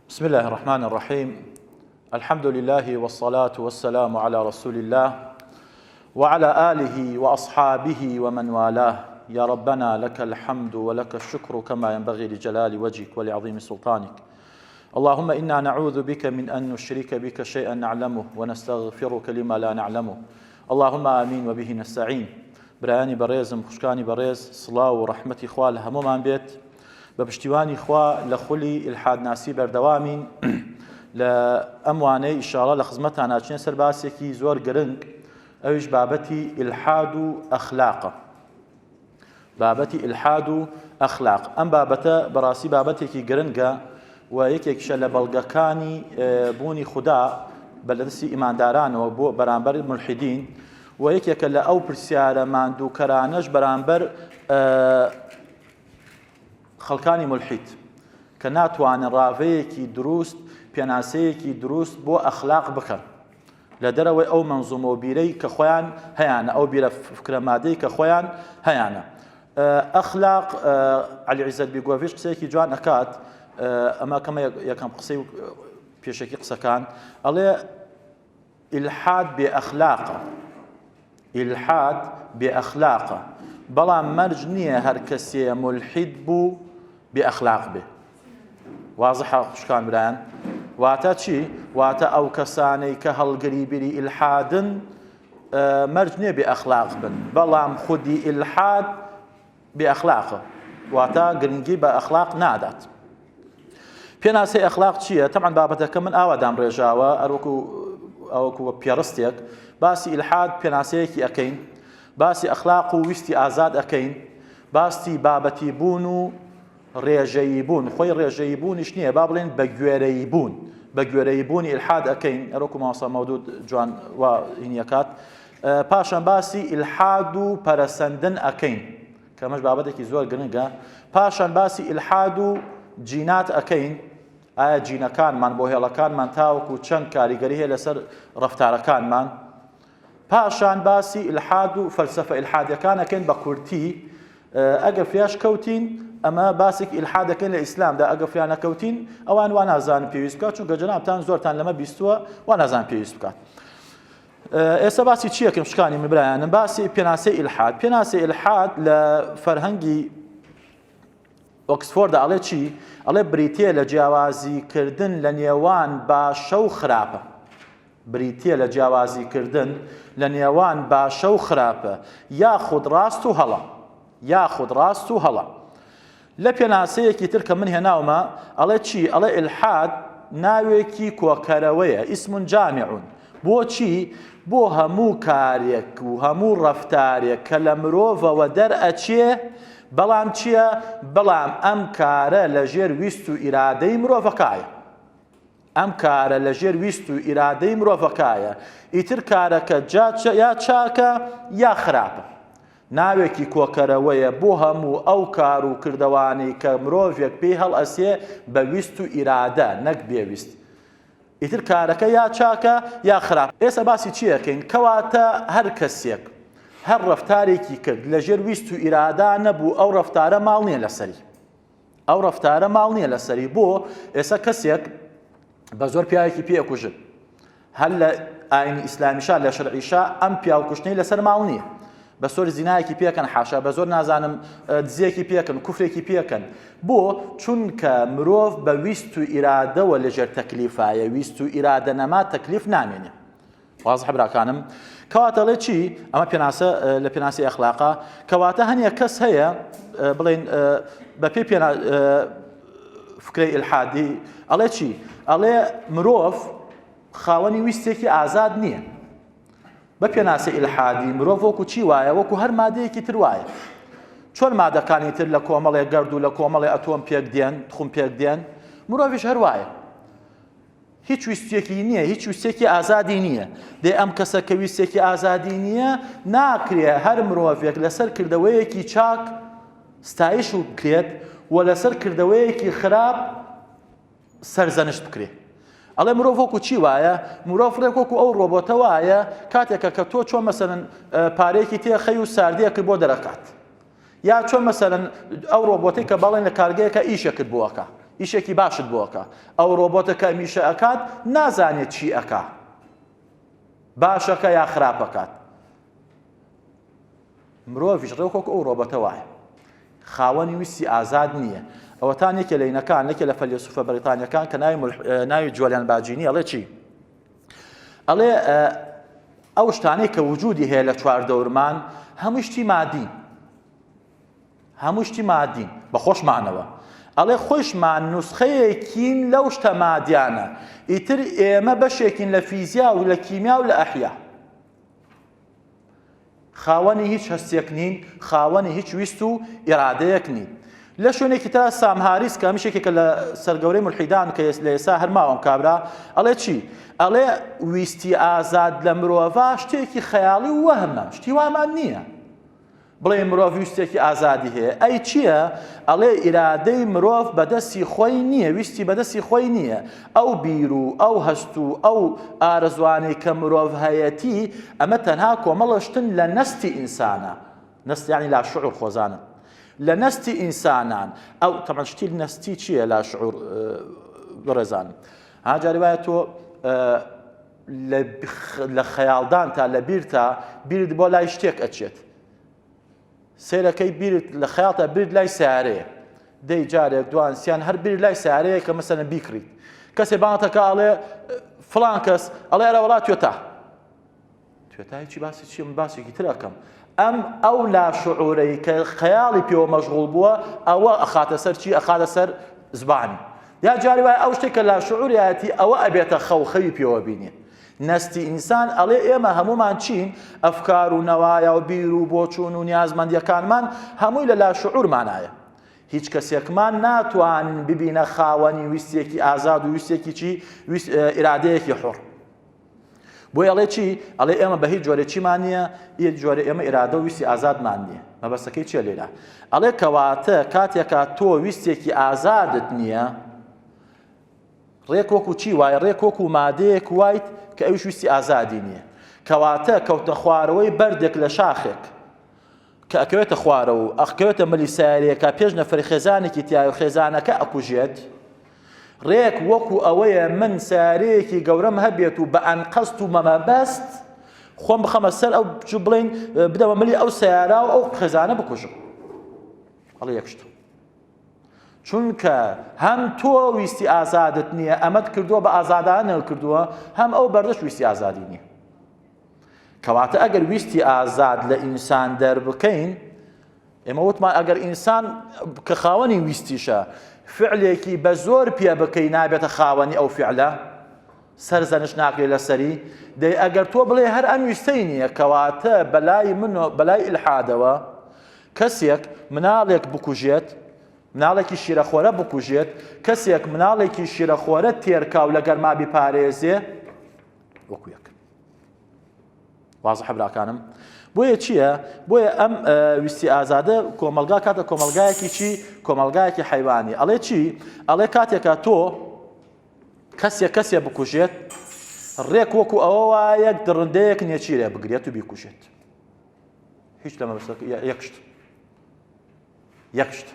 بسم الله الرحمن الرحیم الحمد لله والصلاة والسلام على رسول الله وعلى آله وأصحابه ومن والاه يا ربنا لك الحمد ولك الشكر كما ينبغي لجلال وجهك ولعظيم سلطانك اللهم إنا نعوذ بك من أن نشرك بك شيئا نعلمه ونستغفرك لما لا نعلمه اللهم آمين وبه نستعين برایانی بەڕێزم خوشکانی بەڕێز سڵاو و ڕەحمەتی خوا لە هەموومان بێت بە پشتیوانی خوا لە خولی ئیلحادناسی بەردەوامین لە ئەم وانەی ئیشاڵە لە خزمەتان ناچینە سەر باسێکی زۆر گرنگ ئەویش بابەتی ئیلحاد و ئەخلاقە بابەتی ئیلحاد و ئەخلاق ئەم بابەتە بەڕاستی بابەتێکی گرنگە و یەکێکیشە لە بەڵگەکانی بوونی خودا بە لەدەستی ئیماندارانەوە بۆ بەرامبەر ملحیدین و یەکێکە لە ئەو پرسیارە ماندووکەرانەش بەرامبەر خەڵکانی مولحید کە ناتوانن ڕاڤەیەکی دروست پێناسەیەکی دروست بۆ ئەخلاق بکەن لە دەرەوەی ئەو مەنزومە و بیرەی کە خۆیان هەیانە ئەو بیرە فکرە مادەی کە خۆیان هەیانە ئەخلاق علی عیزەت بیگۆڤیش قسەیەکی جوان ئەکات ئەمە کەمە یەکەم قسەی پێشەکی قسەکان ئەڵێ ئیلحاد بێ ئەخلاقە ئیلحاد بێ ئەخلاقە بەڵام مەرج نییە هەر کەسێ مولحید بوو بێ ئەخلاق بێ وازحە خوشکان برایان واتە چی واتە ئەو کەسانەی کە هەڵگری بیری ئیلحادن مەرج نییە بێ ئەخلاق بن بەڵام خودی ئیلحاد بێ ئەخلاقە واتە گرنگی بە ئەخلاق نادات پێناسەی ئەخلاق چییە تەمان بابەتەکە من ئاوا دامڕێژاوە ئەروەکو ئەوەکو پێڕستێک باسی ئیلحاد پێناسەیەکی ئەەکەین باسی ئەخلاق و ویستی ئازاد ئەەکەین باسی بابەتی بوون و ڕێژەیی بوون خۆی ڕێژەیی بوونیش نییە با بڵێن بە گوێرەیی بوون بە گوێرەیی بوونی ئیلحاد ئەەکەین ئەرۆکو ماسا مەودود جوان و هینیەکات پاشان باسی ئیلحاد و پەرەسەندن ئەکەین کە ئەمەش بابەتێکی زۆر گرنگە پاشان باسی ئیلحاد و جینات ئەکەین ئایا جینەکانمان بۆ هێڵەکانمان تاوەکو چەند کاریگەری هەیە لەسەر ڕەفتارەکانمان پاشان باسی ئیلحاد و فەلسەفە ئیلحادەکان ئەکەین بە کورتی ئەگە فریاش کەوتین ئەمە باسێک ئیلحاد دەکەین لە ئیسلامدا ئەگە فریا نەکەوتین ئەوان وا نازانن پێویست بکات چونکە جەنابتان زۆرتان لەمە بیستووە وا نازان پێویست بکات ئێستا باسی چی ئەکەم شکانی من برایانم باسی پێناسەی ئیلحاد پێناسەی ئیلحاد لە فەرهەنگی ئۆکسفۆردا ئەڵێ چی ئەڵێ بریتە لە جیاوازیکردن لە نێوان باشە و خراپە بریتە لە جیاوازیکردن لە نێوان باشە و خراپە یاخود ڕاست و هەڵە یاخود ڕاست و هەڵە لە پێناسەیەکی تر کە من هێناومە ئەڵێ چی؟ ئەڵێ ئیلحاد ناوێکی کۆکەرەوەیە، اسم جامع، بۆچی؟ بۆ هەموو کارێک و هەموو ڕەفتارێک کە لە مرۆڤەوە دەرئەچێ، بەڵام چییە؟ بەڵام ئەم کارە لەژێر ویست و ئیرادەی مرۆڤەکایە. ئەم کارە لە ژێر ویست و ئیرادەی مرۆڤەکایە، ئیتر کارەکە جا یا چاکە یا خراپە. ناوێکی کۆکەرەوەیە بۆ هەموو ئەو کار و کردەوانەی کە مرۆڤێک پێی هەڵئەسێ بە ویست و ئیرادە نەک بێ ویست. ئیتر کارەکە یا چاکە یا خراپ. ئێستا باسی چی ئەکەین؟ کەواتە هەر کەسێک هەر ڕەفتارێکی کرد لە ژێر ویست و ئیرادا نەبوو ئەو ڕەفتارە ماڵ نییە لەسەری. ئەو ڕەفتارە ماڵ نییە لەسەری بۆ ئێستا کەسێک بە زۆر پیاوێکی پێ ئەکوژن هەر لە ئاینی ئیسلامیشا لە شەرعیشا ئەم پیاو کوشتنەی لەسەر ماڵ نییە بە سۆر زینایەکی پێکەن حاشا بە زۆر نازانم دزێکی پێکەن کوفرێکی پێکەن بۆ چونکە مرۆڤ بە ویست و ئیرادەوە لەژێر تەکلیفایە ویست و ئیرادە نەما تەکلیف نامێنێ وازحە براکانم کەواتە ئەڵێ چی ئەمە پێناسە لە پێناسی ئەخلاقە کەواتە هەنیە کەس هەیە بڵێن بە پێی پێنا فکرەی ئیلحادی ئەڵێ چی ئەڵێ مرۆڤ خاوەنی ویستێکی ئازاد نییە بە پێناسی ئیلحادی مرۆڤ وەکو چی وایە وەکو هەر مادەیەکی تر وایە چۆن مادەکانی تر لە کۆمەڵێ گەرد و لە کۆمەڵێ ئەتۆم پێک دێن تخم پێک دێن مرۆڤیش هەر وایە هیچ ویستێکی نییە، هیچ ویستێکی ئازادی نییە. دەی ئەم کەسە کە ویستێکی ئازادی نییە، ناکرێ هەر مرۆڤێک لەسەر کردەوەیەکی چاک ستایش بکرێت و لەسەر کردەوەیەکی خراپ سەرزەنشت بکرێ. ئەڵێ مرۆڤ وەکو چی وایە؟ مرۆڤ ڕێک وەکو ئەو ڕۆبۆتە وایە کاتێکە کە تۆ چۆن مەسەلەن پارەیەکی تێخەی و ساردیەکت بۆ دەرەکات. یا چۆن مەسەلەن ئەو ڕۆبۆتەی کە بەڵێن لە کارگەیەکە ئیشێکت بۆ ئەکا. ئیشێکی باشت بۆ ئەکا. ئەو ڕۆبۆتە کە ئەم ئیشە ئەکات نازانێت چی ئەکا. باشەکە یا خراپەکات. مرۆڤیش ڕێک وەکو ئەو ڕۆبۆتە وایە. خاوەنی ویستی ئازاد نییە. ئەوەتان یەکێ لە ئینەکان، یەکێ لە فەلیسوفە بەریتانیەکان کە ناوی ناوی جۆلیان باجینی ئەڵێ چی؟ ئەڵێ ئەو شتانەی کە وجودی هەیە لە چواردەورمان هەموو شتی مادین. هەموو شتی مادین بە خۆشمانەوە. ئەڵێ خۆیشمان نوسخەیەکین لەو شتە مادیانە. ئیتر ئێمە بەشێکین لە فیزیا و لە کیمیا و لە ئەحیا. خاوەنی هیچ هەستێک نین، خاوەنی هیچ ویست و ئیرادەیەک نین. لە شوێنێکی ترا سام هاریس کە ئەمیش یەکێکە لە سەرگەورەی مولحیدان کە لە ئێستا هەر ماوە ئەم کابرا ئەڵێ چی؟ ئەڵێ ویستی ئازاد لە مرۆڤا شتێکی خەیاڵی و وەهمە، شتی وامان نییە. بڵێ مرۆڤ ویستێکی ئازادی هەیە ئەی چییە؟ ئەڵێ ئیرادەی مرۆڤ بەدەستی خۆی نییە ویستی بەدەستی خۆی نییە ئەو بیر و ئەو هەست و ئەو ئارەزوانەی کە مرۆڤ هەیەتی ئەمە تەنها کۆمەڵە شتن لە نەستی ئینسانە نەست یعنی لا شعور خۆزانن لە نەستی ئینسانان ئەو تەبعەن شتی نەستی چییە لا شعور بەڕێزانم ها جاری وایە تۆ لە خەیاڵدانتا لە بیرتا بیرت بۆ لای شتێک ئەچێت سێرەکەی بیرت لە خەیاڵتا بیرت لای سیارەیە دەی جارێک دوان سیان هەر بیر لای سیارەیە کە مەسەلەن بیکڕیت کەسێ بانتەکە ئەڵێ فڵان کەس ئەڵێ ئەرە وڵات توێتا توێتا هیچی باسی چی من باسێکی تر ئەکەم ئەم ئەو لا شعورەی کە خەیاڵی پێوە مەشغوڵ بووە ئەوە ئەخاتە سەر چی ئەخاتە سەر زبانی یا جاری وایە ئەو شتێک کە لا شعوریایەتی ئەوە ئەبێتە خەو خەوی پێوە بینێ نەستی ئینسان ئەڵێ ئێمە هەمومان چین ئەفکار و نەوایا و بیر و بۆچوون و نیازمەندیەکانمان هەمووی لە لا شعورمانایە هیچ کەسێکمان ناتوانین ببینە خاوەنی ویستێکی ئازاد و ویستێکی چی ئیرادەیەکی حوڕ بۆیە ئەڵێ چی؟ ئەڵێ ئێمە بە هیچ جۆرێ چیمان نییە، هیچ جۆرێ ئێمە ئیرادە و ویستی ئازادمان نییە. مەبەستەکەی چییە لێرە؟ ئەڵێ کەواتە کاتێکا تۆ ویستێکی ئازادت نییە، ڕێک وەکو چی وایە؟ ڕێک وەکو مادەیەک وایت کە ئەویش ویستی ئازادی نییە. کەواتە کەوتنە خوارەوەی بەردێک لە شاخێک کە ئەکەوێتە خوارەوە و ئەکەوێتە ملی سیارەیەکە پێش نەفەری خێزانێکی تایە و خێزانەکە ئەکوژێت، ڕێک وەکو ئەوەیە من سەیارەیەکی گەورەم هەبێت و بە ئەنقەست و مەمەبەست خۆم بخەمە سەر ئەو بڵین بدەمە ملی ئەو سەیارە و ئەو خێزانە بکوژم ئەڵێ یەک شت چونکە هەم تۆ ویستی ئازادت نییە ئەمەت کردووە بە ئازادانە کردووە هەم ئەو بەردەش ویستی ئازادی نییە کەواتە ئەگەر ویستی ئازاد لە ئینسان دەربکەین ئێمە وتمان ئەگەر ئینسان کە خاوەنی ویستیشە فعلێکی بە زۆر پێ بکەی نابێتە خاوەنی ئەو فعلە سەرزەنش ناکرێت لەسەری دەی ئەگەر تۆ بڵێ هەر ئەم ویستەی نییە کەواتە بەلای من بەلای ئیلحادەوە کەسێک مناڵێک بکوژێت مناڵێکی شیرەخۆرە بکوژێت کەسێک مناڵێکی شیرەخۆرە تێرکاو لە گەرما بیپارێزێ وەکو یەک وازحە براکانم بۆیە چییە بۆیە ئەم ویستی ئازادە کۆمەلگا کاتە کۆمەلگایەکی چی کۆمەلگایەکی حیوانی ئەڵێ چی ئەڵێ کاتێکە تۆ کەسێک کەسێ بکوژێت ڕێک وەکو ئەوە وایەک دڕندەیەک نێچیرێ بگرێت و بیکوژێت هیچ لەمە یەکشت یەک شت.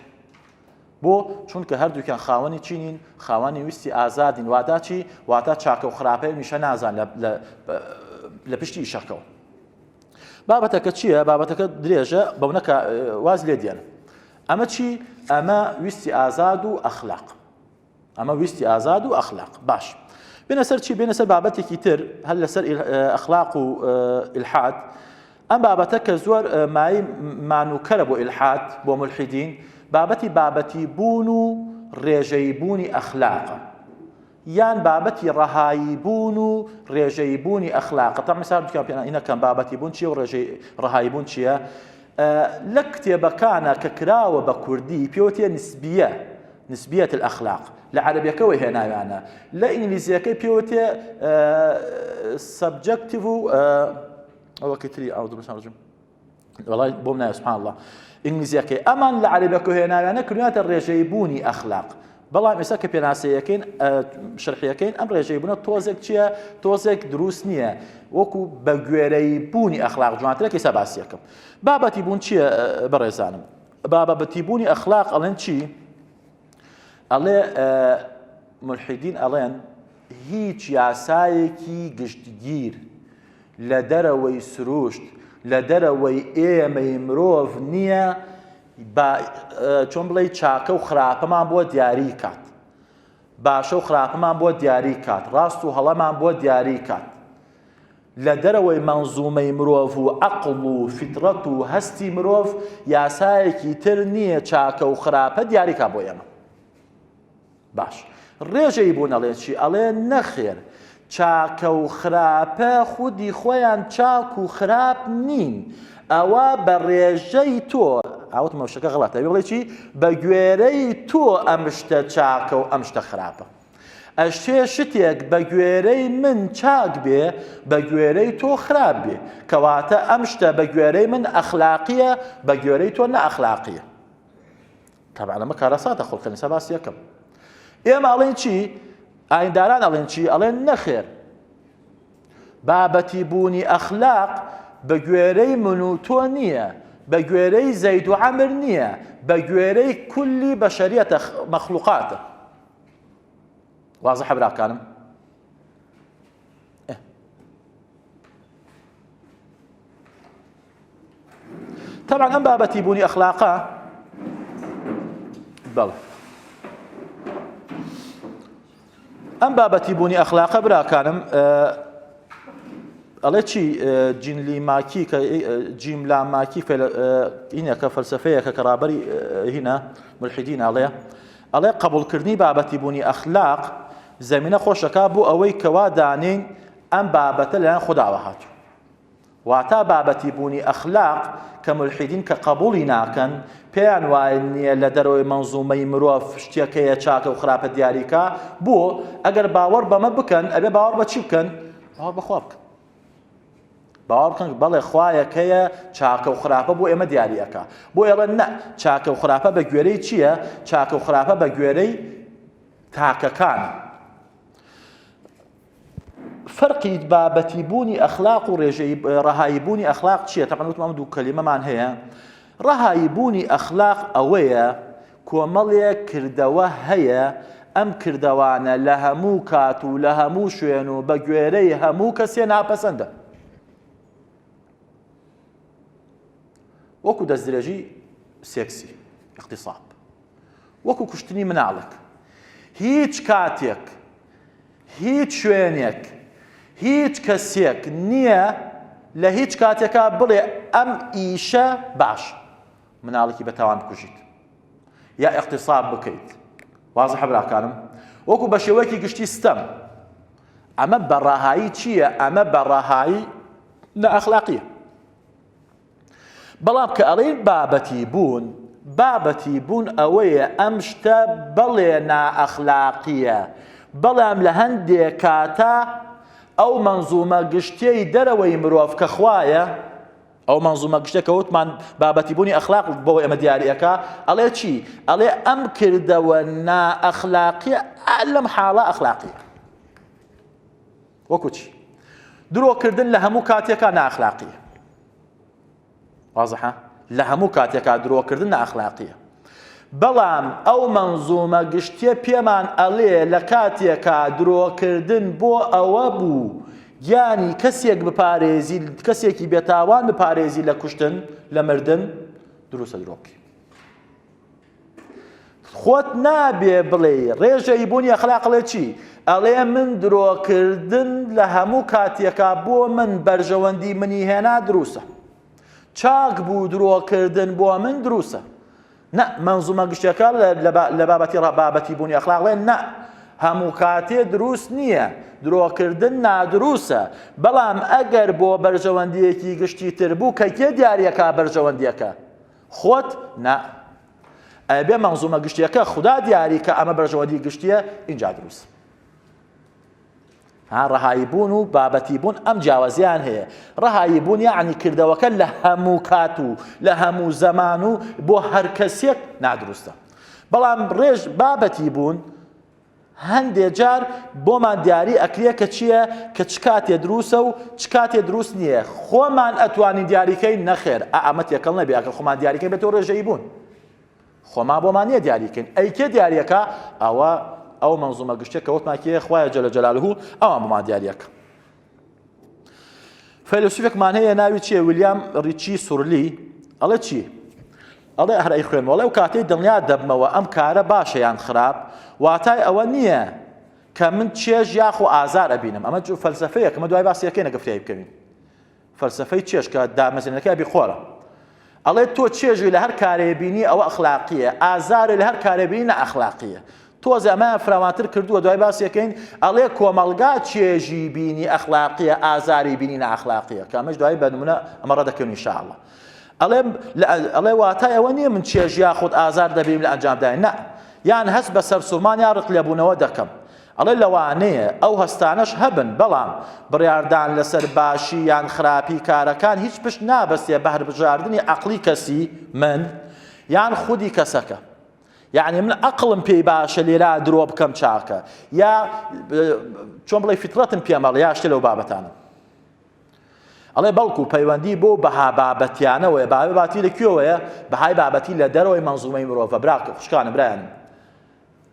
بۆ؟ چونکە هەردووکیان خاوەنی چی نین؟ خاوەنی ویستی ئازادین. واتا چی؟ واتا چاکە و خراپەی ئەم ئیشە نازان لە پشتی ئیشەکەوە. بابەتەکە چییە؟ بابەتەکە درێژە بەونەکە واز لێ دێن. ئەمە چی؟ ئەمە ویستی ئازاد و ئەخلاق. ئەمە ویستی ئازاد و ئەخلاق باش بێنە سەر چی بێنە سەر بابەتێکی تر هەر لەسەر ئەخلاق و ئیلحاد ئەم بابەتە کە زۆر مای مانوکەرە بۆ ئیلحاد بۆ ملحیدین بابەتی بابەتی بوون و ڕێژەی بوونی ئەخلاقە یان بابەتی ڕەهایی بوون و ڕێژەی بوونی ئەخلاقە تا مثال بکەم پێ ئینەکەم بابەتی بوون چیە و ڕێژەی ڕەهایی بوون چییە لە کتێبەکانە کە کراوە بە کوردی پێوتێ نسبیە نسبیە الاخلاق لە عەرەبیەکەوە هێناویانە لە ئینگلیزیەکەی پێوتێ subjective و ئەوەکەی تری ئەو دروستان وەڵای بۆم نایە سبحان الله ئینگلیزیەکەی ئەمان لە عەرەبیەکە هێناویانە کردویانەتە ڕێژەی بوونی ئەخلاق بەڵام ئێستا کە پێناسەیەکەین شەرحیەکەین ئەم ڕێژەی بوونە تۆزێک چییە تۆزێک دروست نییە وەکو بە گوێرەی بوونی ئەخلاق جوانترە کە ئێستا باسیەکەم بابەتی بوون چییە بەڕێزانم بابەتی بوونی ئەخلاق ئەڵێن چی؟ ئەڵێ ملحیدین ئەڵێن هیچ یاسایەکی گشتگیر لە دەرەوەی سروشت لە دەرەوەی ئێمەی مرۆڤ نییە با چۆن بڵێ چاکە و خراپەمان بۆ دیاری کات باشە و خراپەمان بۆ دیاری کات ڕاست و هەڵەمان بۆ دیاری کات لە دەرەوەی مەنزومەی مرۆڤ و عەقڵ و فیتڕەت و هەستی مرۆڤ یاسایەکی تر نییە چاکە و خراپە دیاری کا بۆ ئێمە. باش ڕێژەی بوون ئەڵێ چی؟ ئەڵێ نەخێر چاکە و خراپە خودی خۆیان چاک و خراپ نین ئەوە بە ڕێژەی تۆ ئاوت مەشەکە غڵەتە بڵێ چی بە گوێرەی تۆ ئەم شتە چاکە و ئەم شتە خراپە ئەشێ شتێک بە گوێرەی من چاک بێ بە گوێرەی تۆ خراپ بێ کەواتە ئەم شتە بە گوێرەی من ئەخلاقیە بە گوێرەی تۆ نەئەخلاقیە تەبعەن ئەمە کارەساتە خۆڵکە ئێستا باسی یەکەم ئێمە ئەڵێن چی ئاینداران ئەڵێن چی ئەڵێن نەخێر بابەتی بوونی ئەخلاق بە گوێرەی من و تۆ نییە بە گوێرەی زەید و عەمر نییە بە گوێرەی کولی بەشەریەتە مەخلوقاتە وازحە براکانم طبعا ئەم بابەتی بوونی ئەخلاقە بەڵێ ئەم بابەتی بوونی ئەخلاقە براکانم ئەڵێ چی جینلی ماکی کە جیم لاماکی هینەکە فەلسفەیەکە کە ڕابەری هینە ملحیدین ئەڵێ ئەڵێ قبولکردنی بابەتی بوونی ئەخلاق زمینە خۆشەکە بۆ ئەوەی کەوا دانین ئەم بابەتە لەلایەن خوداوە هاتوو واتا بابەتی بوونی ئەخلاق کە مولحیدین کە قەبوڵی ناکەن پێیان وایە نیە لە دەرەوەی مەنزومەی مرۆڤ شتێک هەیە چاکە و خراپە دیاری کا بۆ ئەگەر باوەڕ بەمە بکەن ئەبێ باوەڕ بە چی بکەن باوەڕ بە خوا بکەن باوەڕ بکەن بەڵێ خوایەک هەیە چاکە و خراپە بۆ ئێمە دیاری ئەکا بۆ ئێڵێن نە چاکە و خراپە بە گوێرەی چییە چاکە و خراپە بە گوێرەی تاکەکانە فەرقی بابەتی بوونی ئەخلاق و ڕێژەی ڕەهایی بوونی ئەخلاق چییە؟ تەبعەن وتم ئەم دوو کەلیمەمان هەیە. ڕەهایی بوونی ئەخلاق ئەوەیە کۆمەڵێک کردەوە هەیە ئەم کردەوانە لە هەموو کات و لە هەموو شوێن و بە گوێرەی هەموو کەسێ ناپەسەندە. وەکو دەستدرێژی سێکسی، اغتصاب. وەکو کوشتنی مناڵێک. هیچ کاتێک هیچ شوێنێک هیچ کەسێک نییە لە هیچ کاتێکا بڵێ ئەم ئیشە باش مناڵێکی بە تاوان بکوژیت یا اغتصاب بکەیت وازحە براکانم وەکو بە شێوەیەکی گشتی ستەم ئەمە بە ڕەهایی چییە ئەمە بە ڕەهایی نەئەخلاقیە بەڵام کە ئەڵێین بابەتی بوون، بابەتی بوون ئەوەیە ئەم شتە بەڵێ نائەخلاقییە، بەڵام لە هەندێ کاتا ئەو مەنزومە گشتیەی دەرەوەی مرۆڤ کە خوایە، ئەو مەنزومە گشتیە کە وتمان بابەتی بوونی ئەخلاق بۆ ئێمە دیاری ئەکا، ئەڵێ چی؟ ئەڵێ ئەم کردەوە نائەخلاقیە لەم حاڵە ئەخلاقیە. وەکو چی؟ درۆکردن لە هەموو کاتێکا نائەخلاقیە. وازحە؟ لە هەموو کاتێکا درۆکردن نائەخلاقیە. بەڵام ئەو مەنزومە گشتیە پێمان ئەڵێ لە کاتێکا درۆکردن بۆ ئەوە بوو گیانی کەسێک بپارێزی کەسێکی بێتاوان بپارێزی لە کوشتن لە مردن دروستە درۆ بکەی. خۆت نابێ بڵێی ڕێژەی بوونی ئەخلاق ئەڵێ چی؟ ئەڵێ من درۆکردن لە هەموو کاتێکا بۆ من بەرژەوەندی منی هێنا دروستە چاک بوو درۆکردن بۆ من دروستە نە مەنزومە گشتەکە لە بابەتی بابەتی بوونی ئەخلاق ڵێ نە هەموو کاتێ دروست نییە درۆکردن نادروستە بەڵام ئەگەر بۆ بەرژەوەندیەکی گشتی تر بوو کە کێ دیارەکە بەرژەوەندیەکە خۆت نا ئەبێ مەنزومە گشتیەکە خودا دیاری کە ئەمە بەرژەوەندی گشتیە ئینجا دروست ها ڕەهایی بوون و بابەتی بوون ئەم جیاوازیان هەیە ڕەهایی بوون یعنی کردەوەکە لە هەموو کات و لە هەموو زەمان و بۆ هەر کەسێک نادروستە بەڵام ڕێژ بابەتی بوون هەندێ جار بۆمان دیاری ئەکرێ کە چییە کە چ کاتێ دروسە و چ کاتێ دروست نییە خۆمان ئەتوانین دیاریکەین نەخێر ئا ئەمە تێکەڵ نەبێ ئەگەر خۆمان دیاریکەین بێتەوە ڕێژەیی بوون. خۆما بۆمان نییە دیاریکەین ئەی کێ دیاریەکە ئەوە ئەو مەنزومە گشتێک کە وتمان کێ خوایە جل جلاله ئەوان بۆمان دیاریەکە فەیلەسوفێکمان هەیە ناوی چییە ویلیام ڕیچی سورلی ئەڵێ چی ئەڵێ هەر ئەی خوێنمەوە ئەو کاتەی دڵنیا دەبمەوە ئەم کارە باشە یان خراپ واتای ئەوە نییە کە من چێژ یاخۆ ئازار ئەبینم ئەمە فەلسفەیەکمە دوای باسیەکەی نەگە فریای بکەوین فەلسەفەی چێژ کە دامەزرێنەکەی ئەبی خۆرە ئەڵێ تۆ چێژی لە هەر کارێ بینی ئەوە ئەخلاقیە ئازارێ لە هەر کارێ بینی نائەخلاقیە تۆزێ ئەمەیان فراوانتر کردووە دوای باسیەکەین ئەڵێ کۆمەڵگا چێژی بینی ئەخلاقیە ئازاری بینی نائەخلاقیە کە ئەمەش دوای بە نمونە ئەمە ڕەدەکەین ان شاء الله ئەڵێ ئەڵێ واتای ئەوە نییە من چێژ یاخود ئازار دەبینم لە ئەنجامدای نا یان هەست بە سەرسوڕمان یا ڕق لێبوونەوە دەکەم ئەڵێ لەوانەیە ئەو هەستانەش هەبن، بەڵام بڕیاردان لەسەر باشی یان خراپی کارەکان هیچ پشت نابەستێ بە هەربژاردنی عەقڵی کەسی، من، یان خودی کەسەکە. یەعنی من عەقڵم پێی باشە لێرا درۆ بکەم چاکە، یا چۆن بڵێی فیتڕەتم پێم ئەڵێ یا شتێ لەو بابەتانە. ئەڵێ بەڵکو پەیوەندی بۆ بەها بابەتیانەوەیە، بەهای بابەتی لە کوێوەیە؟ بەهای بابەتی لە دەرەوەی مەنزومەی مرۆڤە، براکە خوشکانم برایانم.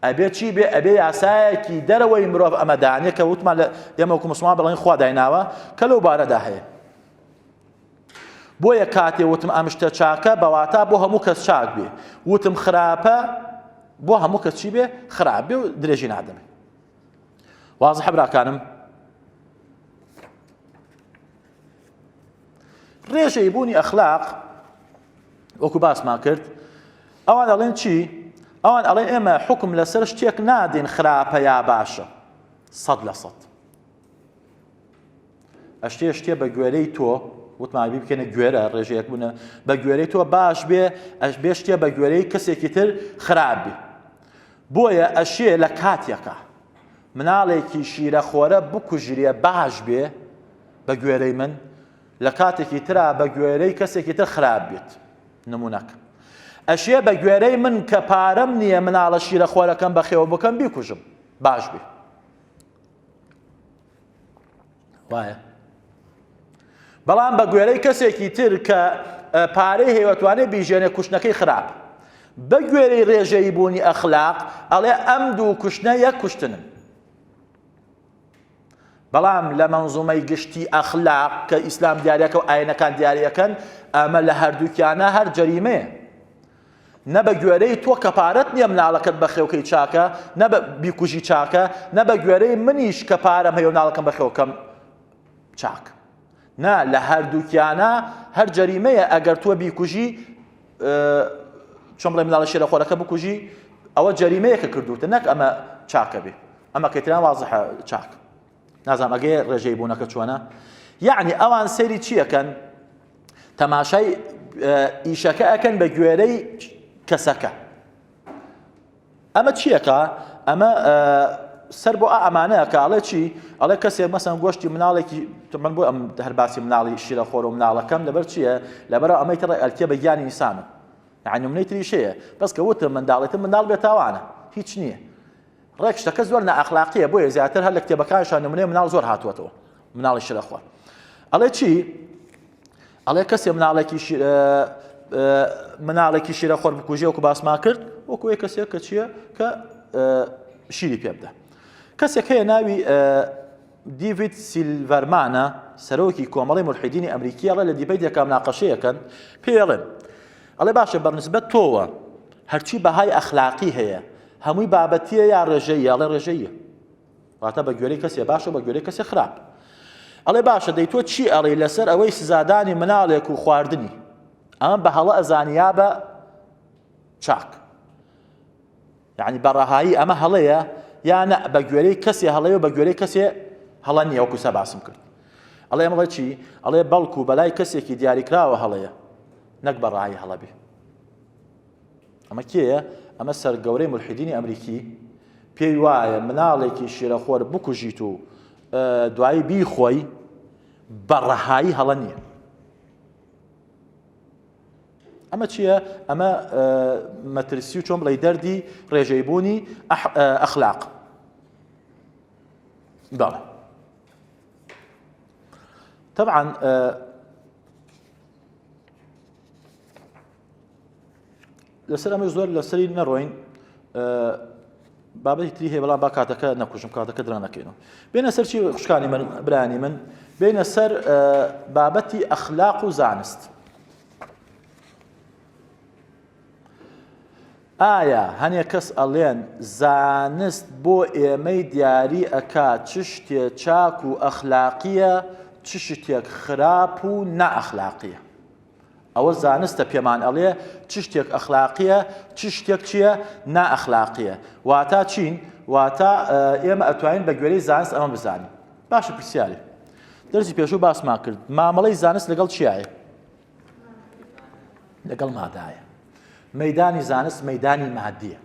ئەبێ چی بێ ئەبێ یاسایەکی دەرەوەی مرۆڤ ئەمە دانێ کە وتمان لە ئێمە وەکو مسلمان بڵێن خوا دایناوە کە لەو بارەدا هەیە بۆیە کاتێ وتم ئەم شتە چاکە بەواتا بۆ هەموو کەس چاک بێ وتم خراپە بۆ هەموو کەس چی بێ خراپ بێ و درێژی نادەم وازحە براکانم ڕێژەی بوونی ئەخلاق وەکو باسمان کرد ئەوان ئەڵێن چی؟ ئەوان ئەڵێن ئێمە حوکم لەسەر شتێک نادەین خراپە یا باشە 100%. ئەشتێ شتێ بە گوێرەی تۆ وتمان بی بکەنە گوێرە ڕێژەیەک بوونە بە گوێرەی تۆ باش بێ ئەش بێ شتێ بە گوێرەی کەسێکی تر خراپ بێ بۆیە ئەشێ لە کاتێکە مناڵێکی شیرەخۆرە بکوژرێ باش بێ بە گوێرەی من لە کاتێکی ترا بە گوێرەی کەسێکی تر خراپ بێت نمونەکە ئەشێ بە گوێرەی من کە پارەم نییە مناڵە شیرە خۆرەکەم بەخێوە بکەم بیکوژم باش بێ وایە بەڵام بە گوێرەی کەسێکی تر کە پارەی هەیەتوانێت بیژێنێ کوشتنەکەی خراپ بە گوێرەی ڕێژەی بوونی ئەخلاق ئەڵێ ئەم دوو کوشتنە یەک کوشتنن بەڵام لە مەنزومەی گشتی ئەخلاق کە ئیسلام دیاریەکە و ئاینەکان دیاریەکەن ئەمە لە هەردووکیانە هەر جەریمەیە نە بە گوێرەی تۆ کە پارەت نییە مناڵەکەت بەخێوکەی چاکە نە بە بیکوژی چاکە نە بە گوێرەی منیش کە پارەم هەیە و مناڵەکەم بەخێوکەم چاک نا لە هەردووکیانە هەر جەریمەیە ئەگەر تۆ بیکوژی چۆن بڵێ مناڵە شێرەخۆرەکە بکوژی ئەوە جەریمەیەکە کردوتە نەک ئەمە چاکە بێ ئەمە کەتران وازحە چاک نازانم ئەگەی ڕێژەی بوونەکە چۆنە یعنی ئەوان سەیری چیەکەن تەماشای ئیشەکە ئەکەن بە گوێرەی کەسەکە ئەمە چیەکە ئەمە سەر بۆ ئەمانە کە ئەڵێ چی ئەڵێ کەسێک مەسەن گۆشتی مناڵێکی من بۆ ئەم هەر باسی مناڵی شیرەخۆر و مناڵەکەم لەبەر چییە لەبەر ئەمەی تر ئەلکێ بە گیانی ئینسانە یعنی نمونەی تریش هەیە بەس کە وتم منداڵێتم منداڵ بێتاوانە هیچ نییە ڕێک شتەکە زۆر نائەخلاقیە بۆیە زیاتر هەر لە کتێبەکانشا نمونەی مناڵ زۆر هاتووەتەوە مناڵی شرەخوار ئەڵێ چی ئەڵێ کەسێ مناڵێکی مناڵێکی شیرە خۆر بکوژێ وەکو باسمان کرد وەکو یە کەسێک کە چییە کە شیری پێ بدە کەسێک هەیە ناوی دیڤید سیلڤەرمانە سەرۆکی کۆمەڵی ملحیدینی ئەمریکی ئەڵێ لە debate ێکا مناقەشەیەکەن پێڵێن ئەڵێ باشە بەنسبەت تۆوە هەرچی بەهای ئەخلاقی هەیە هەمووی بابەتیە یا ڕێژەیە ئەڵێ ڕێژەیە واتە بە گوێرەی کەسێ باشە بە گوێرەی کەسێ خراپ ئەڵێ باشە دەی تۆ چی ئەڵێ لەسەر ئەوەی سزادانی مناڵێک و خواردنی ئەمە بە هەڵە ئەزانی یا بە چاک یعنی بە ڕەهایی ئەمە هەڵەیە یا نە بە گوێرەی کەسێ هەڵەیە و بە گوێرەی کەسێ هەڵە نییە وەکو سە باسم کرد ئەڵێ ئەمە چی ئەڵێ بەڵکو بەلای کەسێکی دیاریکراوە هەڵەیە نەک بە ڕایی هەڵە بێ ئەمە کێیە؟ ئەمە سەرگەورەی مولحیدینی ئەمریکی پێی وایە مناڵێکی شیرەخۆر بکوژیت و دوایی بیخۆی بە ڕەهایی هەڵە نییە. ئەمە چییە؟ ئەمە مەترسی و چۆن بڵێ دەردی ڕێژەی بوونی ئەخلاق. بەڵێ. طبعا لەسەر ئەمە زۆر لەسەری نەڕۆین بابەتی تری هەیە بەڵام با کاتەکە نەکوژم کاتەکە درا نەکەینەوە بێنە سەر چی خوشکانی من برانی من بێنە سەر بابەتی ئەخلاق و زانست ئایا هەنێ کەس ئەڵێن زانست بۆ ئێمەی دیاری ئەکا چ شتێ چاک و ئەخلاقیە چ شتێک خراپ و نائەخلاقیە ئەوە زانستە پێمان ئەڵێ چ شتێک ئەخلاقیە چ شتێک چییە نائەخلاقیە واتا چین واتا ئێمە ئەتوانین بە گوێرەی زانست ئەمە بزانین باشە پرسیارێ دەرسی پێشوو باسمان کرد مامەڵەی زانست لەگەڵ چیایە لەگەڵ مادایە مەدانی زانست مەدانی مادیە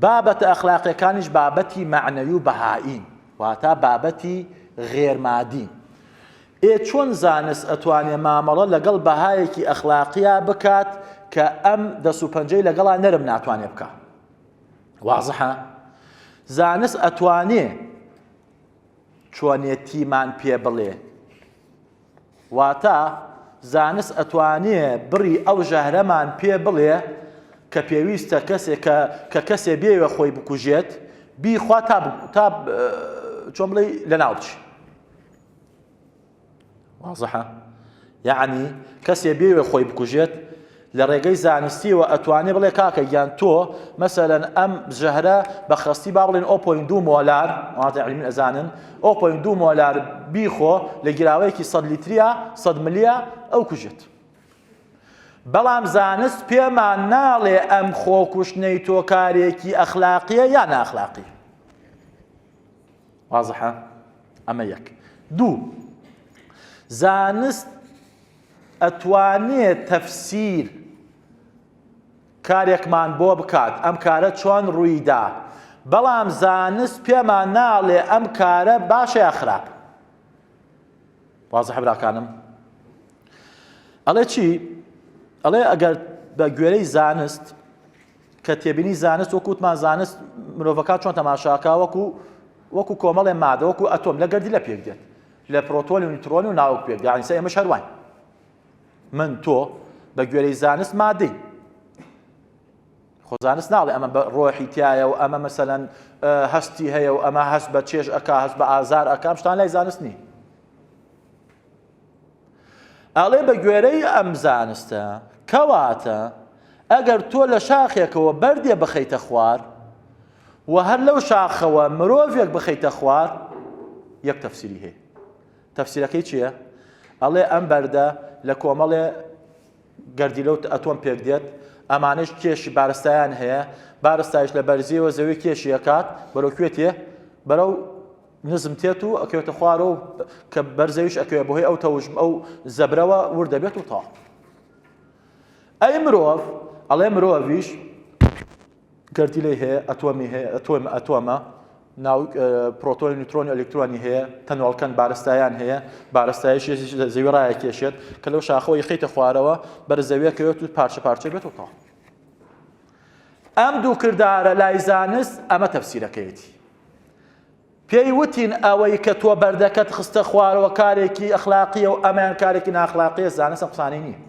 بابەتە ئەخلاقیەکانیش بابەتی مەعنەوی و بەهائین واتا بابەتی غێرمادین ئێ چۆن زانست ئەتوانێ مامەڵە لەگەڵ بەهایەکی ئەخلاقیا بکات کە ئەم دەست و پەنجەی لەگەڵا نەرم ناتوانێ بکا وازحە زانست ئەتوانێ چۆنێتیمان پێ بڵێ واتە زانست ئەتوانێ بڕی ئەو ژەهرەمان پێ بڵێ کە پێویستە کەسێ کە کە کەسێ بێوێ خۆی بکوژێت بیخوا تا تا چۆن بڵێ لەناو بچی وازحە یعنی کەسێ بێوێ خۆی بکوژێت لە ڕێگەی زانستیەوە ئەتوانێ بڵێ کاکە گیان تۆ مەسەلەن ئەم ژەهرە بە خەستی با بڵێن 0.2 مۆلار واتە علمی ئەزانن 0.2 مۆلار بیخۆ لە گیراوەیەکی 100 لیتریا 100 ملیە ئەو کوژێت بەڵام زانست پێمان ناڵێ ئەم خۆکوشتنەی تۆ کارێکی ئەخلاقیە یا ناخلاقی وازحە ئەمە یەک دوو زانست ئەتوانێ تەفسیر کارێکمان بۆ بکات ئەم کارە چۆن ڕوویدا بەڵام زانست پێمان ناڵێ ئەم کارە باشە یا خراپ وازح براکانم ئەڵێ چی ئەڵێ ئەگەر بە گوێرەی زانست کە تێبینی زانست وەکوتمان زانست مرۆڤەکان چۆن تەماشاکە وەکو وەکو کۆمەڵێ مادە وەکو ئەتۆم لە گەردی لە پێک دێت لە پرۆتۆن و نیوترۆن و ناوک پێک یعنی سە ئێمەش هەرواین من تۆ بە گوێرەی زانست مادەین خۆ زانست ناڵێ ئەمە بە ڕۆحی تایە و ئەمە مەسەلەن هەستی هەیە و ئەمە هەست بە چێژ ئەک هەست بە ئازار ئەکام شتان لای زانست نی ئەڵێ بە گوێرەی ئەم زانستە کەواتە ئەگەر تۆ لە شاخێکەوە بەردێ بخەیتە خوار و هەر لەو شاخەوە مرۆڤێک بخەیتە خوار یەک تەفسیری هەیە تەفسیرەکەی چییە؟ ئەڵێ ئەم بەردە لە کۆمەڵێ گەردیلە و ئەتۆم پێک دێت ئەمانەش کێشی بارستایان هەیە بارستایش لە بەرزیەوە زەوی کێشی ئەکات بەرەو کوێ تێ بەرەو نزم تێت و ئەکەوێتە خوارەوە کە بەرزەویش ئەکەوێت بەهۆی ئەو تەوژم ئەو زەبرەوە ورد دەبێت و تاڵ ئەی مرۆڤ ئەڵێ مرۆڤیش گەردیلەی هەیە، ئەتۆمی هەیە، ئەتۆم ئەتۆمە، ناو پرۆتۆن و نیوترۆن و ئەلکترۆنی هەیە، تەنۆڵکەن بارستایان هەیە، بارستایش زەوی ڕایەکێشێت کە لەو شاخەوە یخەیتە خوارەوە بەر زەویە کەوێت و پارچە پارچە بێت و تەواو. ئەم دوو کردارە لای زانست ئەمە تەفسیرەکەیەتی. پێی وتین ئەوەی کە تۆ بەردەکەت خستە خوارەوە کارێکی ئەخلاقیە و ئەمەیان کارێکی ناخلاقیە زانست ئەم قسانەی نییە.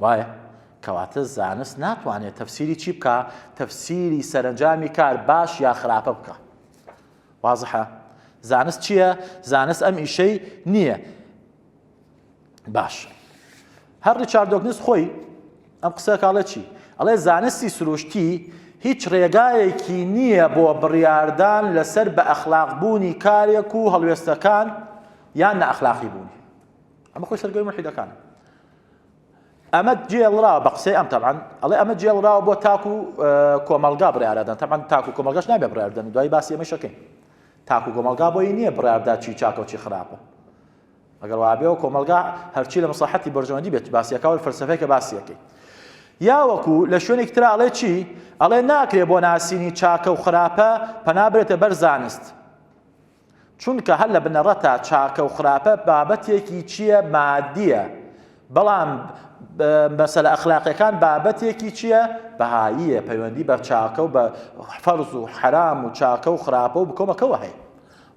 وایە؟ کەواتە زانست ناتوانێت تەفسیری چی بکا؟ تەفسیری سەرەنجامی کار باش یا خراپە بکا. وازحە؟ زانست چییە؟ زانست ئەم ئیشەی نییە. باش. هەر ڕیچارد دۆکنس خۆی ئەم قسە کاڵێ چی؟ ئەڵێ زانستی سروشتی هیچ ڕێگایەکی نییە بۆ بڕیاردان لەسەر بە ئەخلاق بوونی کارێک و هەڵوێستەکان یان نەئەخلاقی بوونی. ئەمە خۆی سەرگەوی ملحیدەکانە. ئەمە جێڵراوە بە قسەی ئەم تەبعەن ئەڵێ ئەمە جێڵراوە بۆ تاکو کۆمەڵگا بڕیارەدەن تەبعەن تاکو کۆمەڵگەش نابێ بڕیاردەن دوای باسی ئەمەش ئەکەین تاکو کۆمەڵگا بۆی نییە بڕیاردا چی چاکە و چی خراپە ئەگەر وابێ و کۆمەڵگا هەرچی لە مەسڵەحەتی بەرژەوەندی بێت باسیەکە و فەلسەفەی کە باسیەکەی یا وەکو لە شوێنێک ترا ئەڵێ چی ئەڵێ ناکرێ بۆ ناسینی چاکە و خراپە پەنا برێتە بەر زانست چونکە هەر لە بنەڕەتا چاکە و خراپە بابەتێکی چییە مادییە، بەڵام مەسەلە ئەخلاقیەکان بابەتێکی چییە بەهاییە، پەیوەندی بە چاکە و بە فەرز و حەرام و چاکە و خراپە و بکۆمەکەوە هەیە.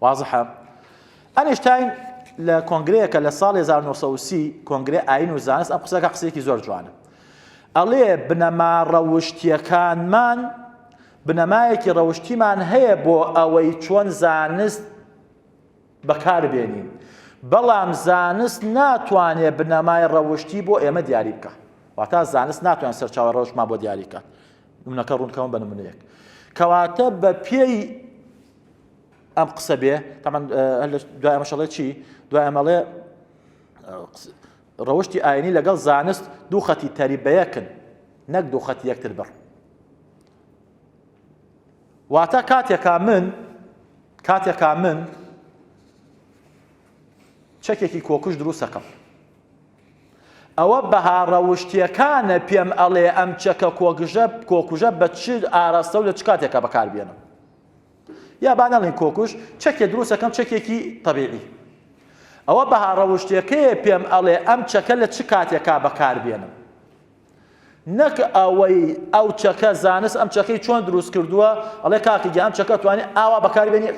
وازحە؟ ئەنیشتاین لە کۆنگرەیەکە لە ساڵی 1930 کۆنگرەی ئاین و زانست ئەم قسەکە قسەیەکی زۆر جوانە. ئەڵێ بنەما ڕەوشتیەکانمان بنەمایەکی ڕەوشتیمان هەیە بۆ ئەوەی چۆن زانست بەکاربێنین بەڵام زانست ناتوانێ بنەمای ڕەوشتی بۆ ئێمە دیاری بکە واتا زانست ناتوانێت سەرچاوە ڕەوشمان بۆ دیاری بکات نمونەکە ڕوونکەمە بە نمونەیەک کەواتە بە پێی ئەم قسە بێ تەمان دوای ئەمەش ئەڵێ چی دوای ئەمەڵێ ڕەوشتی ئاینی لەگەڵ زانست دوو خەتی تەریب بەیەکن نەک دوو خەتی یەکتر بڕ واتە کاتێکا من کاتێکا من چەکێکی کۆکوش دروستەکەم ئەوە بەها ڕەوشتیەکانە پێم ئەڵێ ئەم چەکە کۆکژە کۆکوژە بە چ ئاراستە و لە چ کاتێکە بەکاربێنم یا با نەڵێن کۆکوژ چەکێ دروستەکەم چەکێکی تەبیعی ئەوە بەها ڕەوشتیەکەیە پێم ئەڵێ ئەم چەکە لە چ کاتێکا بەکاربێنم نەک ئەوەی ئەو چەکە زانست ئەم چەکەی چۆن دروست کردووە ئەڵێ کاکە گیان ئەم چەکە توانی ئاوا بەکاربێنی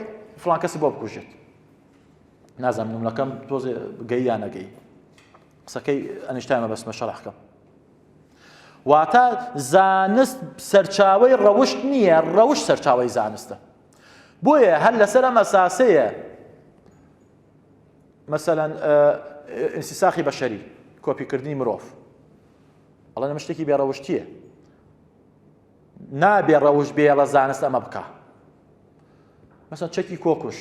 فڵان کەسی بۆ بکوژێت نازانم نمونەکەم تۆزێ گەی یا نەگەی قسەکەی ئەنیشتای مەبەستمە شەرحکەم واتە زانست سەرچاوەی ڕەوشت نییە ڕەوش سەرچاوەی زانستە بۆیە هەر لەسەر ئەم ئەساسەیە مەسەلەن ئینسیساخی بەشەری کۆپیکردنی مرۆڤ ئەڵێن ئەمە شتێکی بێڕەوشتییە نابێ ڕەوش بێڵە زانست ئەمە بکە مەسەن چەکی کۆکوش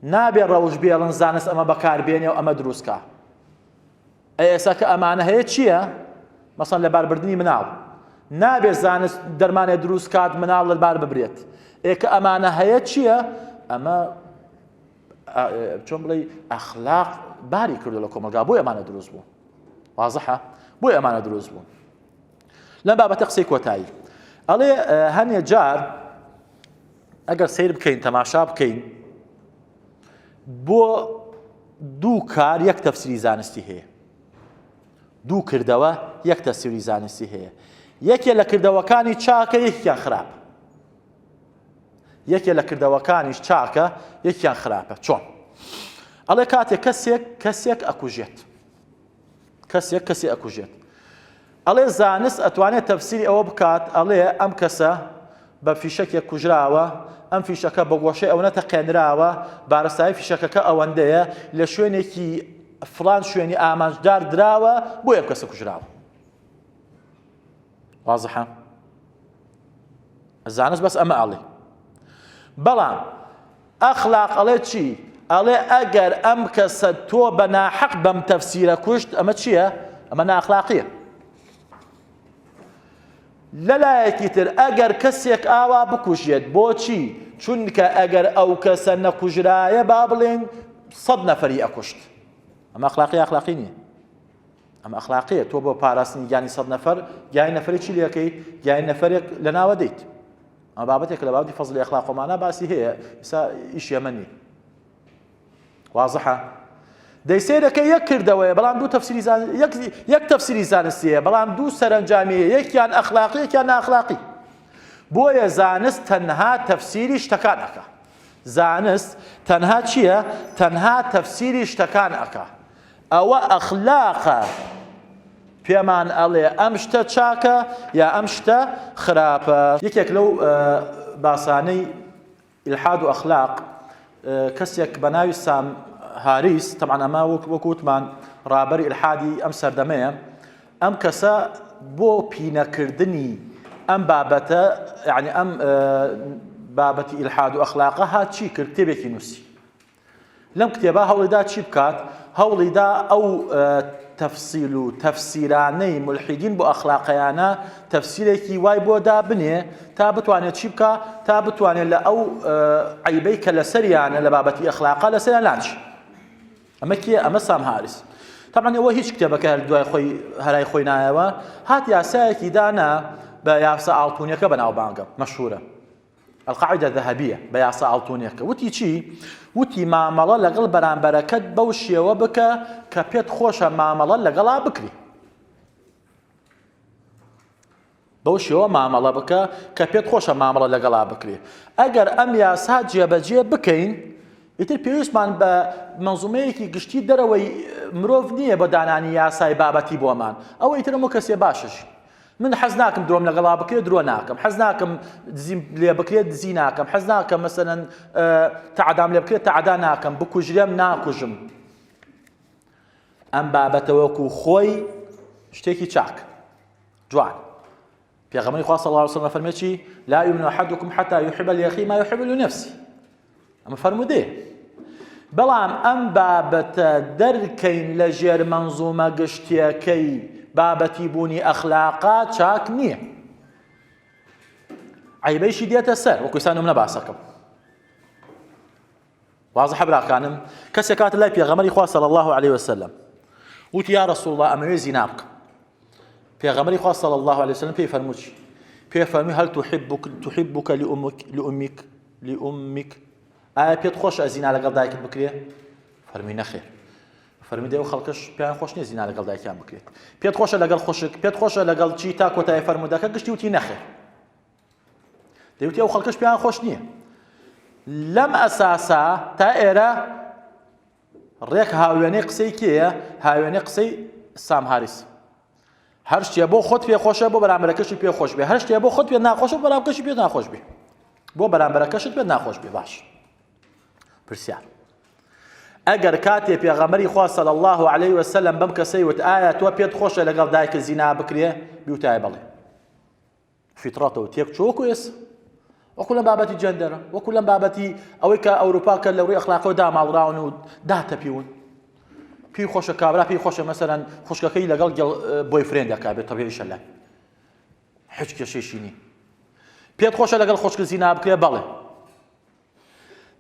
نابێ ڕەوش بێڵن زانست ئەمە بەکاربێنێ و ئەمە دروستکە ئەی ئێستا کە ئەمانە هەیە چییە؟ مەسەن لەباربردنی مناڵ نابێ زانست دەرمانێ دروست کات مناڵ لەبار ببرێت ئێ کە ئەمانە هەیە چییە؟ ئەمە چۆن بڵێ ئەخلاق باری کردو لە کۆمەلگا بۆی ئەمانە دروست بوو وازحە بۆی ئەمانە دروست بوو لەم بابەتە قسەی کۆتایی ئەڵێ هەنێ جار ئەگەر سیر بکەین تەماشا بکەین بۆ دوو کار یەک تەفسیری زانستی هەیە دوو کردەوە یەک تەفسیری زانستی هەیە یەکێ لە کردەوەکانی چاکە یەکیان خراپ یەکێ لە کردەوەکانیش چاکە یەکیان خراپە چۆن ئەڵێ کاتێک کەسێک کەسێک ئەکوژێت کەسێک کەسی ئەکوژێت ئەڵێ زانست ئەتوانێت تەفسیری ئەوە بکات ئەڵێ ئەم کەسە بە فیشەکێک کوژراوە ئەم فیشەکە بە گۆشەی ئەوەنە تەقێنراوە بارستایی فیشەکەکە ئەوەندەیە لە شوێنێکی فلان شوێنی ئامانجدار دراوە بۆ ئەم کەسە کوژراوە وازحە زانست بەس ئەمە ئەڵێ بەڵام ئەخلاق ئەڵێ چی؟ ئەڵێ ئەگەر ئەم کەسە تۆ بە ناحەق بەم تەفسیرە کوشت ئەمە چییە؟ ئەمە ناخلاقیە. لەلایەکی تر ئەگەر کەسێک ئاوا بکوژێت بۆچی؟ چونکە ئەگەر ئەو کەسە نەکوژرایە با بڵێن سەد نەفەری ئەکوشت ئەمە ئەخلاقی ئەخلاقی نییە ئەمە ئەخلاقیە تۆ بۆ پاراستنی گیانی سەد نەفەر گیانی نەفەری چی لەکەی گیانی نەفەرێک لە ناوە دەیت ئەمە بابەتێکە لە بابەتی فەزڵی ئەخلاق و مانا باسی هەیە ئێستا ئیشی ئەمە نییە وازحە دەی سەیرەکە یەک کردەوەیە بەڵام دوو تەفسیری زان... یەک یەک تەفسیری زانستیە بەڵام دوو سەرەنجامیە یەکیان ئەخلاقی یەکیان ناخلاقی بۆیە زانست تەنها تەفسیری شتەکان ئەکا زانست تەنها چییە؟ تەنها تەفسیری شتەکان ئەکا ئەوە ئەخلاقە پێمان ئەڵێ ئەم شتە چاکە یا ئەم شتە خراپە. یەکێک لەو باسانەی ئیلحاد و ئەخلاق کەسێک بە ناوی سام هاریس تەبعەن ئەمە وەک وتمان ڕابەری ئیلحادی ئەم سەردەمەیە ئەم کەسە بۆ پینەکردنی ئەم بابەتە یعنی ئەم بابەتی ئیلحاد و ئەخلاقە هات چی کرد کتێبێکی نووسی لەم کتێبە هەوڵیدا چی بکات؟ هەوڵیدا ئەو تەفسیل و تەفسیرانەی مولحیدین بۆ ئەخلاقیانە تەفسیرێکی وای بۆ دابنێ تا بتوانێت چی بکا؟ تا بتوانێت لە ئەو عەیبەی کە لەسەریانە لە بابەتی ئەخلاقا لەسەریان لاچی. ئەمە کێ؟ ئەمە سام هاریس. طبعا ئەوە هیچ کتێبەکە هەر دوای خۆی هەرای خۆی نایەوە هات یاسایەکی دانا بە یاسا ئاڵتونیەکە بەناوبانگە مەشهورە القاعدە الذهبیە، بە یاسا ئاڵتونیەکە وتی چی؟ وتی مامەڵە لەگەڵ بەرامبەرەکەت بەو شێوە بکە کە پێت خۆشە مامەڵە لەگەڵا بکری. بەو شێوە مامەڵە بکە کە پێت خۆشە مامەڵە لەگەڵا بکرێ. ئەگەر ئەم یاسا جێبەجێ بکەین ئیتر پێویستمان بە منزومەیەکی گشتی دەرەوەی مرۆڤ نییە بۆ دانانی یاسای بابەتی بۆمان ئەوە ئیتر هەموو کەسێ باشش من حەز ناکەم درۆم لەگەڵا بکرێت درۆ ناکەم حەز ناکەم دزیم لێ بکرێت دزی ناکەم حەز ناکەم مەسەلەن تەعدام لێ بکرێت تەعدا ناکەم بکوژرێم ناکوژم ئەم بابەتە وەکو خۆی شتێکی چاک جوان پێغەمبەری خوا صلی الله علیه وسلم فەرمێ چی لا يؤمن احدكم حتى يحب لاخيه ما يحب لنفسه ئەمە فەرموودەیە بەڵام ئەم بابەتە دەرکەین لە ژێر مەنزومە گشتیەکەی بابەتی بوونی ئەخلاقا چاک نییە عیبەیشی دێتە سەر وەکو ئێستا نمونە باسەکەم وازحە براکانم کەسێک هاتە لای پێغەمبەری خوا صلی الله علیه وسلم وتی یا رسول الله ئەمەوێ زینا بکەم پێغەمبەری خوا صلی الله علیه وسلم پێی فەرموو چی پێ فەرمووی هل تحبك تحبك لأمك لأمك لأمك ئایا پێت خۆشە زینا لەگەڵ دایکت بکرێ فەرمی نەخێر فەرمی دەو خەڵکەش پێیان خۆش نییە زینا لەگەڵ دایکیان بکرێت پێت خۆشە لەگەڵ خوشک پێت خۆشە لەگەڵ چی تا کۆتایی فەرموودەکە گشتی وتی نەخێر دەیوتی ئەو خەڵکەش پێیان خۆش نییە لەم ئەساسا تا ئێرە ڕێک هاوێنەی قسەی کێیە هاوێنەی قسەی سام هاریس هەر شتێ بۆ خۆت پێ خۆشە بۆ بەرامبەرەکەشی پێ خۆش بێ هەر شتێ بۆ خۆت پێ ناخۆشە بەرامکەشی پێ ناخۆش بێ بۆ بەرامبەرەکەشت پێ ناخۆش بێ باش پرسیار ئەگەر کاتێ پێغەمبەری خوا صلی الله علیه وسلم بەم کەسەی وت ئایا تۆ پێت خۆشە لەگەڵ دایکت زینا بکرێ بیوتایە بەڵێ فیتڕەتەوە تێک چوو وەکو ئێس وەکو لەم بابەتی جەندەرە وەکو لەم بابەتی ئەوەی کە ئەوروپا کە لە ڕووی ئەخلاقەوە داماڵراون و داتەپیون پێی خۆشە کابرا پێی خۆشە مەسەرەن خوشکەکەی لەگەڵ boyfriend ەکە بێت تەبیعیشە لای هیچ کێشەیشی نییە پێت خۆشە لەگەڵ خۆشکە زینا بکرێ بەڵێ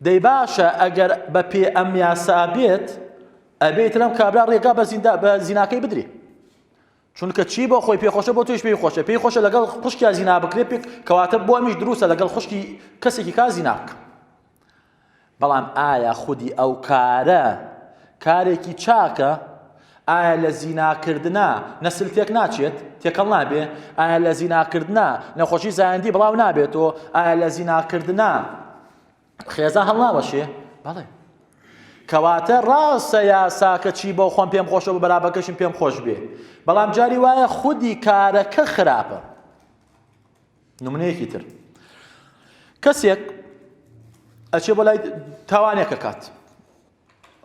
دەی باشە ئەگەر بە پێ ئەم یاسا بێت ئەبێت لەم کابرا ڕێگا بە زیندا بە زیناکەی بدرێ چونکە چی بۆ خۆی پێ خۆشە بۆ تۆیش پێی خۆشە پێی خۆشە لەگەڵ خوشکیا زینا بکرێ پێک کەواتە بۆ ئەمیش دروستە لەگەڵ خوشکی کەسێکی کا زینا بکە بەڵام ئایا خودی ئەو کارە کارێکی چاکە ئایا لە زیناکردنا نەسل تێک ناچێت تێکەڵ نابێ ئایا لە زیناکردنا نەخۆشی زایەندی بڵاو نابێتەوە ئایا لە زیناکردنا خێزان هەڵناوەشێ؟ بەڵێ. کەواتە ڕاستە یاساکە چی بۆ خۆم پێم خۆشە بۆ بەرابەکەشم پێم خۆش بێ بەڵام جاری وایە خودی کارەکە خراپە نمونەیەکی تر کەسێک ئەچێ بۆ لای تاوانێکە کات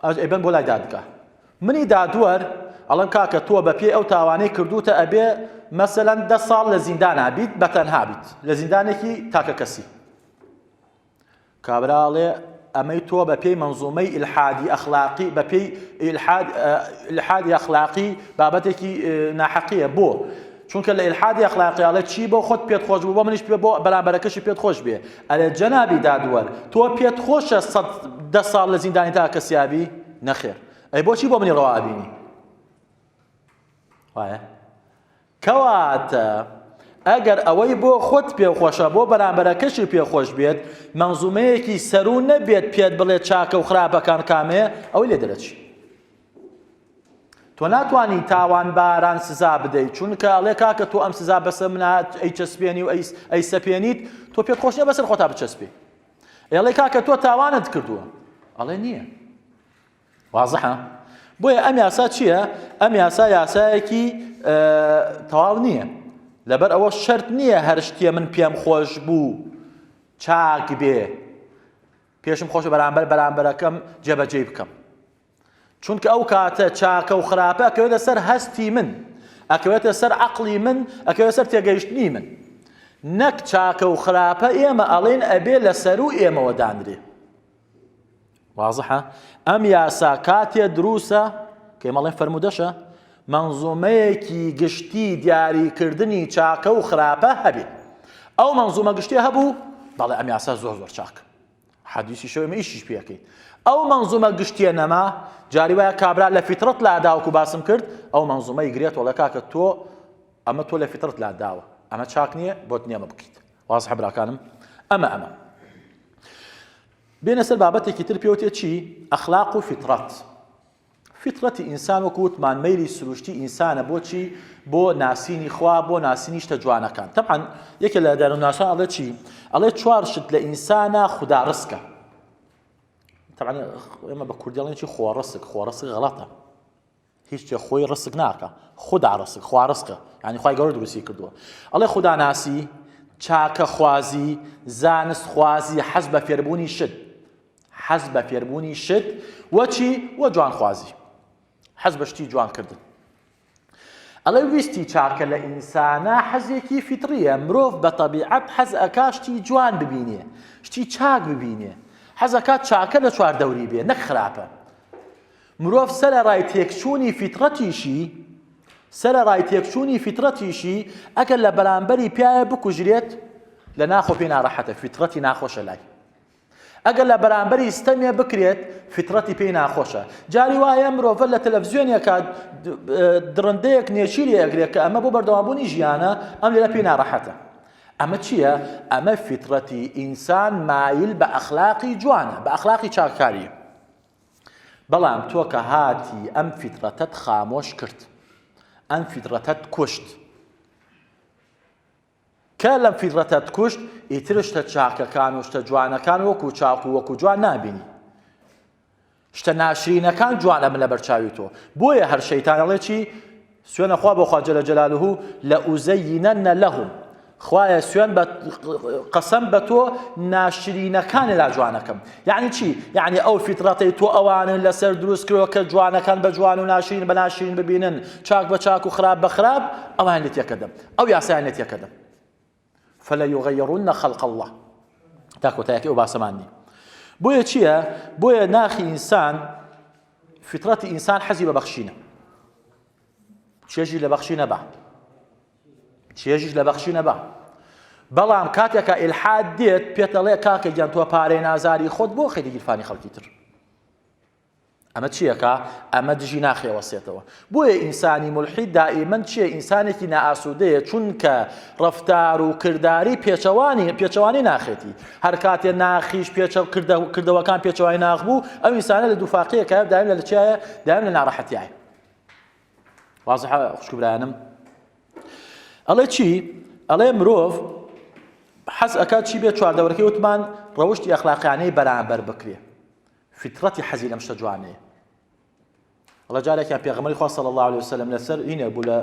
ئەیبەن بۆ لای دادگا منی دادوەر ئەڵێم کاکە تۆ بە پێی ئەو تاوانەی کردوتە ئەبێ مەسەلەن دە ساڵ لە زیندانا بیت بە تەنها بیت لە زیندانێکی تاکە کەسی کابرا ئەڵێ ئەمەی تۆ بە پێی مەنزومەی ئیلحادی ئەخلاقی بە پێی ئیلحادی ئەخلاقی بابەتێکی ناحەقیە بۆ چونکە لە ئیلحادی ئەخلاقی ئەڵێ چی بۆ خۆت پێت خۆش بوو بۆ منیش پێ بۆ بەرامبەرەکەشی پێت خۆش بێ ئەرێ جەنابی دادوەر تۆ پێت خۆشە دە ساڵ لە زیندانی تا کەسیابی نەخێر ئەی بۆچی بۆ منی ڕەوا ئەبینی وایە کەواتە ئەگەر ئەوەی بۆ خۆت پێخۆشە بۆ بەرامبەرەکەشی پێخۆش بێت مەنزومەیەکی سەروو نەبێت پێت بڵێ چاکە و خراپەکان کامەیە ئەوەی لێ دەرەچی تۆ ناتوانی تاوانباران سزا بدەیت چونکە ئەڵێ کاکە تۆ ئەم سزا بەسەر منە ئەی چەسپێنی و ئەی سەپێنیت تۆ پێت خۆش نییە بەسەر خۆتا بچەسپێ ئەڵێ کاکە تۆ تاوانت کردووە ئەڵێ نییە وازحە بۆیە ئەم یاسا چییە ئەم یاسا یاسایەکی تەواو نییە لەبەر ئەوە شەرت نییە هەر شتێ من پێم خۆش بوو چاک بێ پێشم خۆشە بەرامبەر بەرامبەرەکەم جێبەجێی بکەم چونکە ئەو کاتە چاکە و خراپە ئەکەوێتە سەر هەستی من ئەکەوێتە سەر عەقڵی من ئەکەوێتە سەر تێگەیشتنی من نەک چاکە و خراپە ئێمە ئەڵێن ئەبێ لە سەروو ئێمەوە دانرێ وازحە ئەم یاسا کاتێ دروسە کە ئێمە ئەڵێن فەرموودەشە منزومەیەکی گشتی دیاریکردنی چاکە و خراپە هەبێ ئەو منزومە گشتیە هەبوو بەڵێ ئەم یاسا زۆر زۆر چاک حەدیسی شەو ئێمە ئیشیش پێ ئەکەین ئەو مەنزومە گشتیە نەما جاری وایە کابرا لە فیترەت لادا وەکو باسم کرد ئەو مەنزومەی گرێت وەڵێ کاکە تۆ ئەمە تۆ لە فیترەت لاداوە ئەمە چاک نییە بۆت نییە ئەمە بکەیت وازحە براکانم ئەمە ئەمە بێنە سەر بابەتێکی تر پێوتێ چی ئەخلاق و فیترەت فیترەتی ئینسان وەکو وتمان مەیلی سروشتی ئینسانە بۆچی بۆ ناسینی خوا بۆ ناسینی شتە جوانەکان تەبعەن یەکێ لە دەروونناسان ئەڵێ چی ئەڵێ چوار شت لە ئینسانە خودا ڕسکە تەبعەن ئێمە بە کوردی ئەڵێن چی خۆڕسک خۆڕسک غەڵەتە. هیچ شتێک خۆی ڕسک ناکە خودا ڕسک خوا ڕسقە یعنی خوای گەورە دروستی کردووە ئەڵێ خوداناسی چاکەخوازی زانستخوازی حەز بە فێربوونی شت حەز بە فێربوونی شت وەچی وە جوانخوازی حەز بە شتی جوان کردن ئەڵێ ویستی چاکە لە ئینسانە حەزێکی فیتڕیە مرۆڤ بە تەبیعەت حەز ئەکا شتی جوان ببینێ شتی چاک ببینێ حەز ئەکا چاکە لە چوار دەوری بێ نەک خراپە مرۆڤ سەرەڕای تێکچوونی فیتڕەتیشی سەرەڕای تێکچوونی فیتڕەتیشی ئەگەر لە بەرامبەری پیاوێ بکوژرێت لە ناخۆ پێی ناڕەحەتە فیتڕەتی ناخۆشە لای ئەگەر لە بەرامبەری ستەمێ بکرێت فیتڕەتی پێی ناخۆشە جاری وایە مرۆڤە لە تەلەڤزیۆنێکا دڕندەیەک نێچیری ئەگرێت کە ئەمە بۆ بەردەوامبوونی ژیانە ئەم لێرە پێی ناڕەحەتە ئەمە چییە؟ ئەمە فیتڕەتی ئینسان مایل بە ئەخلاقی جوانە بە ئەخلاقی چاککاریە بەڵام تۆ کە هاتی ئەم فیتڕەتەت خامۆش کرد ئەم فیتڕەتەت کوشت کە لەم فیتڕەتەت کوشت ئیتر شتە چاکەکان و شتە جوانەکان وەکو چاک و وەکو جوان نابینی شتە ناشرینەکان جوان ئەبن لەبەر چاوی تۆ بۆیە هەر شەیتان ئەڵێ چی سوێنە خوا بۆ خوا جل جلاله لأزینن لهم خوایە سوێن بە قەسەم بە تۆ ناشرینەکانی لا جوانەکەم یعنی چی یعنی ئەو فیتڕەتەی تۆ ئەوانن لەسەر دروست کرۆ کە جوانەکان بە جوان و ناشرین بە ناشرین ببینن چاک بە چاک و خراپ بە خراپ ئەوان لێ تێکەدەم ئەو یاسایان لێ تێکەدەم فليغيرن خلق الله تا کۆتایەکەی ئەو باسەمان نی بۆیە چییە بۆیە ناخی ئینسان فطرەتی ئینسان حەزی بە بەخشینە چێژی لە بەخشینە بە چێژیش لە بەخشینە بە بەڵام کاتێکە ئیلحاد دێت پێتەڵێ کاکە گیان تۆ پارەی نازاری خۆت بۆ خەیتی گیرفانی خەڵکی تر ئەمە چیەکا؟ ئەمە دژی ناخی ئەوەستێتەوە. بۆیە ئینسانی مولحید دائیمەن چیە؟ ئینسانێکی نائاسوودەیە، چونکە ڕەفتار و کرداری پێچەوانی پێچەوانەی ناخێتی. هەر کاتێ ناخیش پێچە کردە کردەوەکان پێچەوانی ناخ بوو، ئەو ئینسانە لە دووفاقیەکایە و دایم لە چیایە؟ دایم لە ناڕەحەتیایە. وازحە خوشک و برایانم؟ ئەڵێ چی؟ ئەڵێ مرۆڤ حەز ئەکات چی بێ چواردەورەکەی وتمان ڕەوشتی ئەخلاقیانەی بەرامبەر بکرێ. فیتڕەتی حەزی لەم شتە جوانەیە ئەڵێ جارێکیان پێغەمبەری خوا صلی الله علیه وسلم لەسەر ئینە بوو لە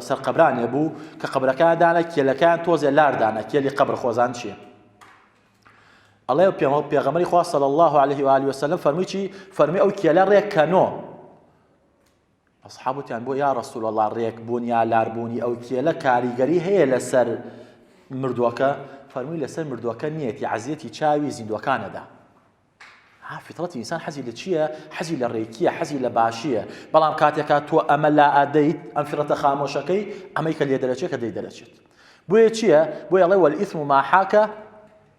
سەر قەبرانێ بوو کە قەبرەکان دانا کێلەکان تۆزێ لار دانا کێلی قەبر خۆزان چییە ئەڵێ پێغەمبەری خوا صلی الله علیه و آله وسلم فەرمووی چی فەرمی ئەو کێلە ڕێککەنۆ ئەسحاب وتیان بۆ یا رسول اللە رێک بوون یا لار بوونی ئەو کێلە کاریگەری هەیە لەسەر مردووەکە فەرمووی لەسەر مردووەکە نیەتی عەزیەتی چاوی زیندوەکانەدا ها فطرەتی ئینسان حەزی لە چییە حەزی لە ڕێکیە حەزی لە باشیە بەڵام کاتێکا تۆ ئەمە لا ئەدەیت ئەم فطرەتە خامۆشەکەی ئەمەی کە لێ دەرەچێت کە دەی دەرەچێت بۆیە چییە بۆیە ئەڵێ والإثم ما حاک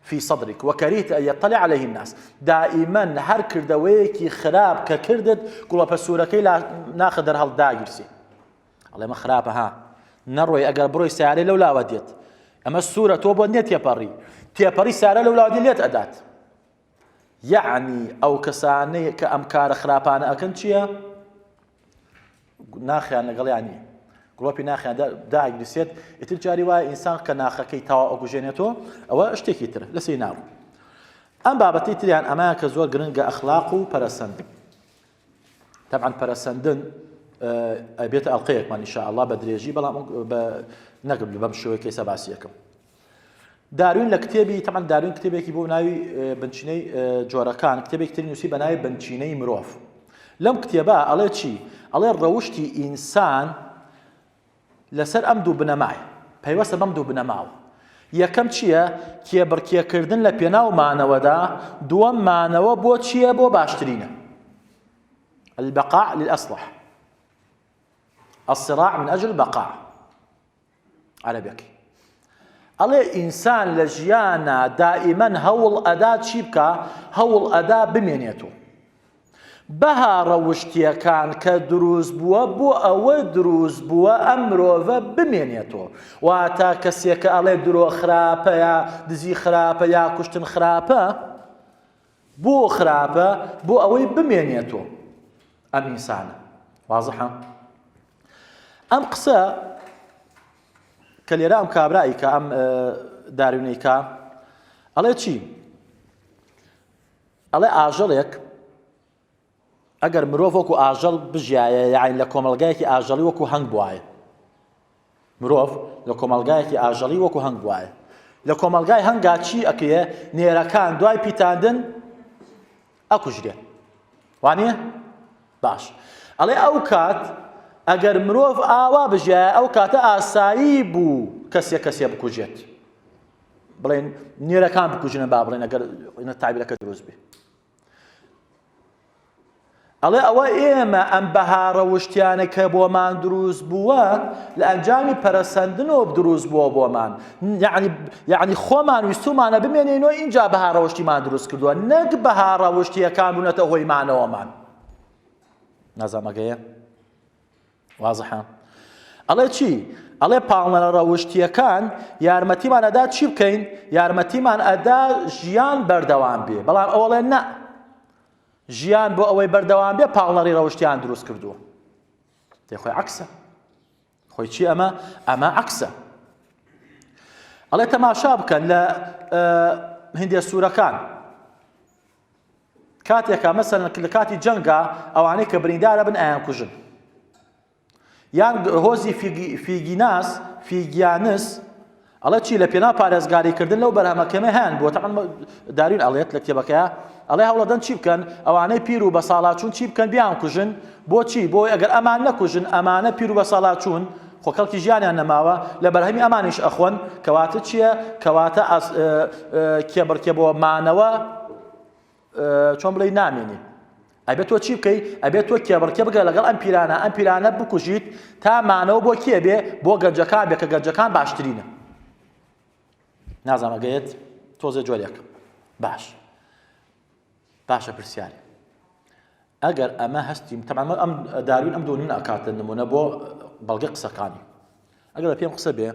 فی صدرک وکرهت ان یطلع علیه الناس دائیما هەر کردەوەیەکی خراپ کە کردت گوڵەپە سوورەکەی لا ناخە دەرهەڵ داگیرسێ ئەڵێ مە خراپە ها نەڕۆی ئەگەر بڕۆی سیارەی لەو لاوە دێت ئەمە سوورە تۆ بۆ نییە تێپەڕی تێپەڕی سارە لەو لاوە دێت لێت ئەدات یەعنی ئەو کەسانەی کە ئەم کارە خراپانە ئەکەن چییە؟ ناخیان لەگەڵیان نییە گڵۆپی ناخیان داگریسێت ئیتر جاری وایە ئینسان کە ناخەکەی تەوا ئەکوژێنێتەوە ئەوە شتێکی تر لەسەری ناڕوو ئەم بابەتی تریان ئەمە کە زۆر گرنگە ئەخلاق و پەرەسەندن طبعا پەرەسەندن ئەبێتە ئەڵلقەیەکمان ان شاء الله بە درێژی بەڵام نەگرم بەم شێوەیە کەیسە باسی یەکەم داروین لە کتێبی تەبعەن داروین کتێبێکی بۆ ناوی بنچینەی جۆرەکان کتێبێکی تری نووسی بە ناوی بنچینەی مرۆڤ لەم کتێبە ئەڵێ چی ئەڵێ ڕەوشتی ئینسان لەسەر ئەم دوو بنەمای پەیوەستە بەم دوو بنەماوە یەکەم چییە کێبڕکێکردن لە پێناو مانەوەدا دووەم مانەوە بۆ چییە بۆ باشترینە البقاء للأصلح الصراع من أجل البقاء عەرەبەکەی ئەڵێ ئینسان لە ژیانە دائیمەن هەوڵ ئەدا چی بکە هەوڵ ئەدا بمێنێتەوە بەها ڕەوشتیەکان کە دروست بووە بۆ ئەوە دروست بووە ئەم مرۆڤە بمێنێتەوە واتە کەسێکە ئەڵێ درۆ خراپە یا دزی خراپە یا کوشتن خراپە بۆ خراپە بۆ ئەوەی بمێنێتەوە ئەم ئینسانە وازحە ئەم قسە کە لێرە ئەم کابرایی کە ئەم داروینەی کە ئەڵێ چی ئەڵێ ئاژەڵێک ئەگەر مرۆڤ وەکو ئاژەڵ بژیایە یاعنی لە کۆمەڵگایەکی ئاژەڵی وەکو هەنگ بوایە مرۆڤ لە کۆمەڵگایەکی ئاژەڵی وەکو هەنگ بوایە لە کۆمەڵگای هەنگا چی ئەکرێ نێرەکان دوای پیتاندن ئەکوژرێن وانە باش ئەڵێ ئەو کات ئەگەر مرۆڤ ئاوا بژیایە ئەو کاتە ئاسایی بوو کەسێ کەسێ بکوژێت بڵێن نێرەکان بکوژنە با بڵێن ئەگەر تابیرەکە دروست بێ ئەڵێ ئەوە ئێمە ئەم بەها ڕەوشتیانە کە بۆمان دروست بووە لە ئەنجامی پەرەسەندنەوە دروست بووە بۆمان یعنی یعنی خۆمان ویستومانە بمێنینەوە ئینجا بەها ڕەوشتیمان دروست کردووە نەک بەها ڕەوشتیەکان بوونەتە هۆی مانەوەمان نازانمەگەیە وازحە ئەڵێ چی ئەڵێ پاڵنەرە ڕەوشتیەکان یارمەتیمان ئەدا چی بکەین یارمەتیمان ئەدا ژیان بەردەوام بێ بەڵام ئەوڵێ نە ژیان بۆ ئەوەی بەردەوام بێ پاڵنەری ڕەوشتیان دروست کردووە تێ خۆی عکسە خۆی چی ئەمە ئەمە عکسە ئەڵێ تەماشا بکەن لە هندێ سوورەکان کاتێکا مەسەلەن لە کاتی جەنگا ئەوانەی کە بریندارە بن ئەیان کوژن یان هۆزی فیگیناس فیگیانس ئەڵێ چی لە پێناو پارێزگاریکردن لەو بەرهەمە کەمە هەیان بووە تەعەن داروین ئەڵێت لە کتێبەکەیا ئەڵێ هەوڵەدەن چی بکەن ئەوانەی پیر و بەساڵاچوون چی بکەن بیان کوژن بۆچی بۆ ئەگەر ئەمان نەکوژن ئەمانە پیر و بەساڵاچوون خۆ کەڵکی ژیانیان نەماوە لە بەرهەمی ئەمانیش ئەخۆن کەواتە چییە کەواتە کێبڕکێ بۆ مانەوە چۆن بڵێی نامێنی ئەبێت تۆ چی بکەی ئەبێت تۆ کێبڕکێ بگە لەگەڵ ئەم پیرانە ئەم پیرانە بکوژیت تا مانەوە بۆ کێ بێ بۆ گەنجەکان بێ کە گەنجەکان باشترینە نازانم ئەگەیت تۆزێ جۆرێک باش باشە پرسیارێ ئەگەر ئەمە هەستیم تەمان ئەم داروین ئەم دوو ئەکاتە نمونە بۆ بەڵگە قسەکانی ئەگەر پێم قسە بێ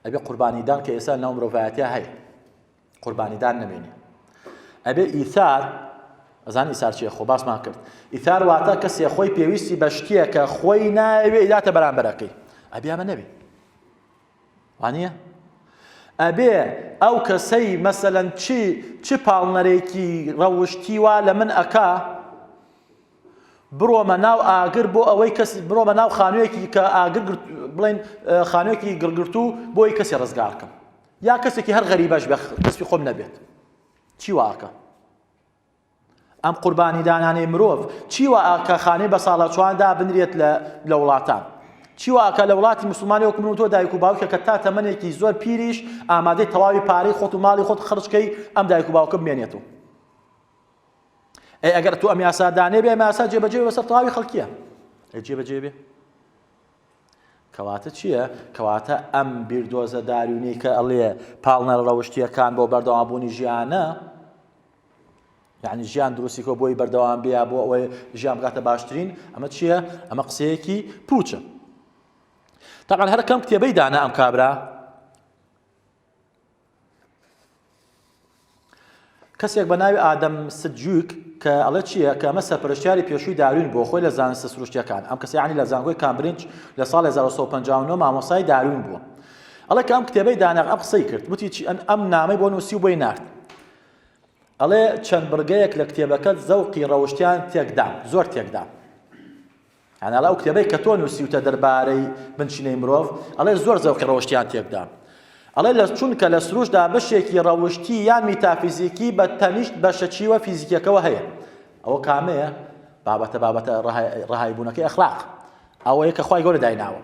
ئەبێ قوربانیدان کە ئێستا ناو مرۆڤایەتیا هەیە قوربانیدان نەمێنێ ئەبێ ئیثار ئەزان ئیسار چیە خۆ باسمان کرد ئیثار واتە کەسێ خۆی پێویستی بە شتیەکە خۆی ناوێ ئیداتە بەرامبەرەکەی ئەبێ ئەمە نەبێ وانە ئەبێ ئەو کەسەی مەسەلەن چی چ پاڵنەرێکی ڕەوشتی وا لە من ئەکا بڕۆمە ناو ئاگر بۆ ئەوەی کەس بڕۆمە ناو خانوویەکی کە ئاگر بڵێن خانوویەکی گڕگرتوو بۆی کەسی ڕزگارکەم یا کەسێکی هەر غەریبەش بێ کەسی خۆم نەبێت چی واکە ئەم قوربانیدانانەی مرۆڤ چی وا ئاکا خانەی بەساڵاچوان دابنرێت لە لە وڵاتان چی وا ئاکا لە وڵاتی مسلمانی وەکو من و تۆ دایک و باوکە کە تا تەمەنێکی زۆر پیریش ئامادەی تەواوی پارەی خۆت و ماڵی خۆت خەرج کەی ئەم دایک و باوکە بمێنێتەوە ئەی ئەگەر تۆ ئەم یاسا دانێ بێ ئەم یاسا جێبەجێ بەسەر تەواوی خەڵکیە ئەی جێبەجێ بێ کەواتە چییە؟ کەواتە ئەم بیردۆزە داروینەی کە ئەڵێ پاڵنەرە ڕەوشتییەکان بۆ بەردەوامبوونی ژیانە، یعنی ژیان دروستی کۆ بۆی بەردەوام بێ بۆ ئەوەی ژیان بگاتە باشترین ئەمە چییە؟ ئەمە قسەیەکی پوچە. طبعا هەر کەم کتێبەی دانا ئەم کابرا کەسێک بە ناوی ئادەم سدجوک کە ئەڵێ چییە کە ئەمە سەرپەرشتیاری پێشووی داروین بۆ خۆی لە زانستە سروشتیەکان ئەم کەسە یعنی لە زانکۆی کامبرینج لە ساڵ 1959 مامۆستای داروین بووە ئەڵێ کە ئەم کتێبەی داناغ ئەم قسەی کرد وتی چی ئەم نامەی بۆ نووسی و بۆی نارد ئەڵێ چەند بڕگەیەک لە کتێبەکەت زەوقی ڕەوشتیان تێکدا زۆر تێکدا یانی ئەڵێ ئەو کتێبەی کە تۆ نووسیوتە دەربارەی بنچینەی مرۆڤ ئەڵێ زۆر زەوقی ڕەوشتیان تێکدا ئەڵێ لە چونکە لە سروشدا بەشێکی ڕەوشتی یان میتافیزیکی بە تەنیشت بەشە چیوە فیزیکیەکەوە هەیە ئەوە کامەیە بابەتە بابەتە ڕەهای بوونەکەی ئەخلاق ئەوەیە کە خوای گەورە دایناوە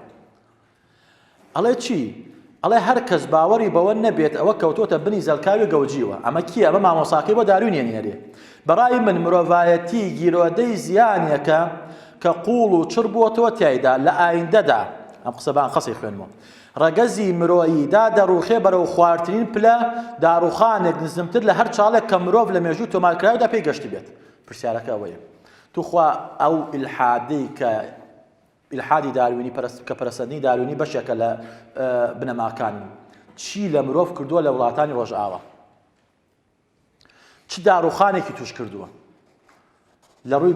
ئەڵێ چی؟ ئەڵێ هەر کەس باوەڕی بەوە نەبێت ئەوە کەوتۆتە بنی زەلکاوی گەوجیوە. ئەمە کیە؟ ئەمە مامۆساکەی بۆ داروین ئەنێرێ. بەڕای من مرۆڤایەتی گیرۆدەی زیانێکە کە قووڵ و چڕ بووەتەوە تیایدا لە ئایندەدا، ئەم قسە بە ئەنقەست ئەیخوێنمەوە، ڕەگەزی مرۆیی دادەڕووخێ بەرەو خوارترین پلە، داڕووخانێک نزمتر لە هەر چاڵێک کە مرۆڤ لە مێژووی تۆمارکراویدا پێی گەشتبێت. پرسیارەکە ئەوەیە توخوا ئەو ئیلحادەی کە ئیلحادی داروینی کە پەرەسەندنی داروینی بەشێکە لە بنەماکانی، چی لە مرۆڤ کردووە لە وڵاتانی ڕۆژئاوا؟ چ داڕوخانێکی توش کردووە؟ لە ڕووی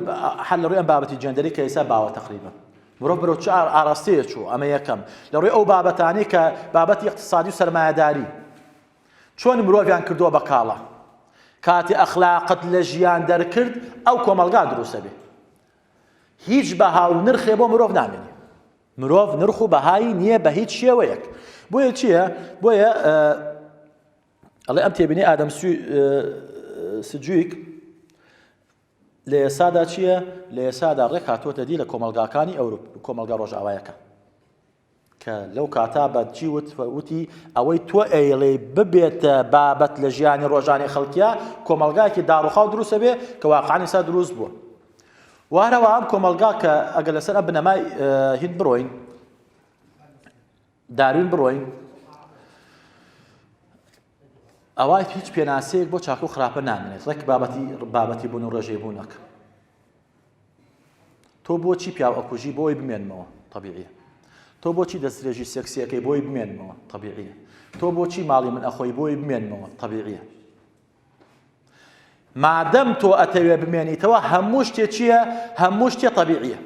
هەر لە ڕووی ئەم بابەتی جێندەری کە ئێستا باوە تەقریبا مرۆڤ بەرەو چ ئاراستەیە چوو ئەمە یەکەم لە ڕووی ئەو بابەتانەی کە بابەتی اقتصادی و سەرمایەداری چۆن مرۆڤیان کردووە بە کاڵا؟ کاتێ ئەخلاقت لە ژیان دەرکرد ئەو کۆمەڵگا دروستە بێ هیچ بەها و نرخێ بۆ مرۆڤ نامێنێ مرۆڤ نرخ و بەهایی نییە بە هیچ شێوەیەک بۆیە چییە بۆیە ئەڵێ ئەم تێبینی ئادەم سجویک لە ئێسادا چییە لە ئێسادا ڕێک هاتووەتە دی لە کۆمەلگاکانی ئەوروپ کۆمەلگا ڕۆژئاوایەکە کە لەو کاتا بە چی وت وتی ئەوەی تۆ ئەیڵێی ببێتە بابەت لە ژیانی ڕۆژانی خەڵکیا کۆمەڵگایەکی داڕوخاو دروستە بێ کە واقعا ئێستا دروست بووە وارەوە ئەم کۆمەڵگا کە ئەگەر لەسەر ئەم بنەمای هین بڕۆین داروین بڕۆین ئەوە هیچ پێناسەیەک بۆ چاک و خراپە نامێنێت ڕێک بابەتی بابەتی بوون و ڕێژەی بوونەکە تۆ بۆچی پیاو ئەکوژی بۆی بمێنمەوە تەبیعیە تۆ بۆچی دەستدرێژی سێکسیەکەی بۆی بمێنمەوە تەبیعیە تۆ بۆچی ماڵی من ئەخۆی بۆی بمێنمەوە تەبیعیە مادەم تۆ ئەتەوێ بمێنیتەوە هەموو شتێ چییە هەموو شتێ تەبیعیە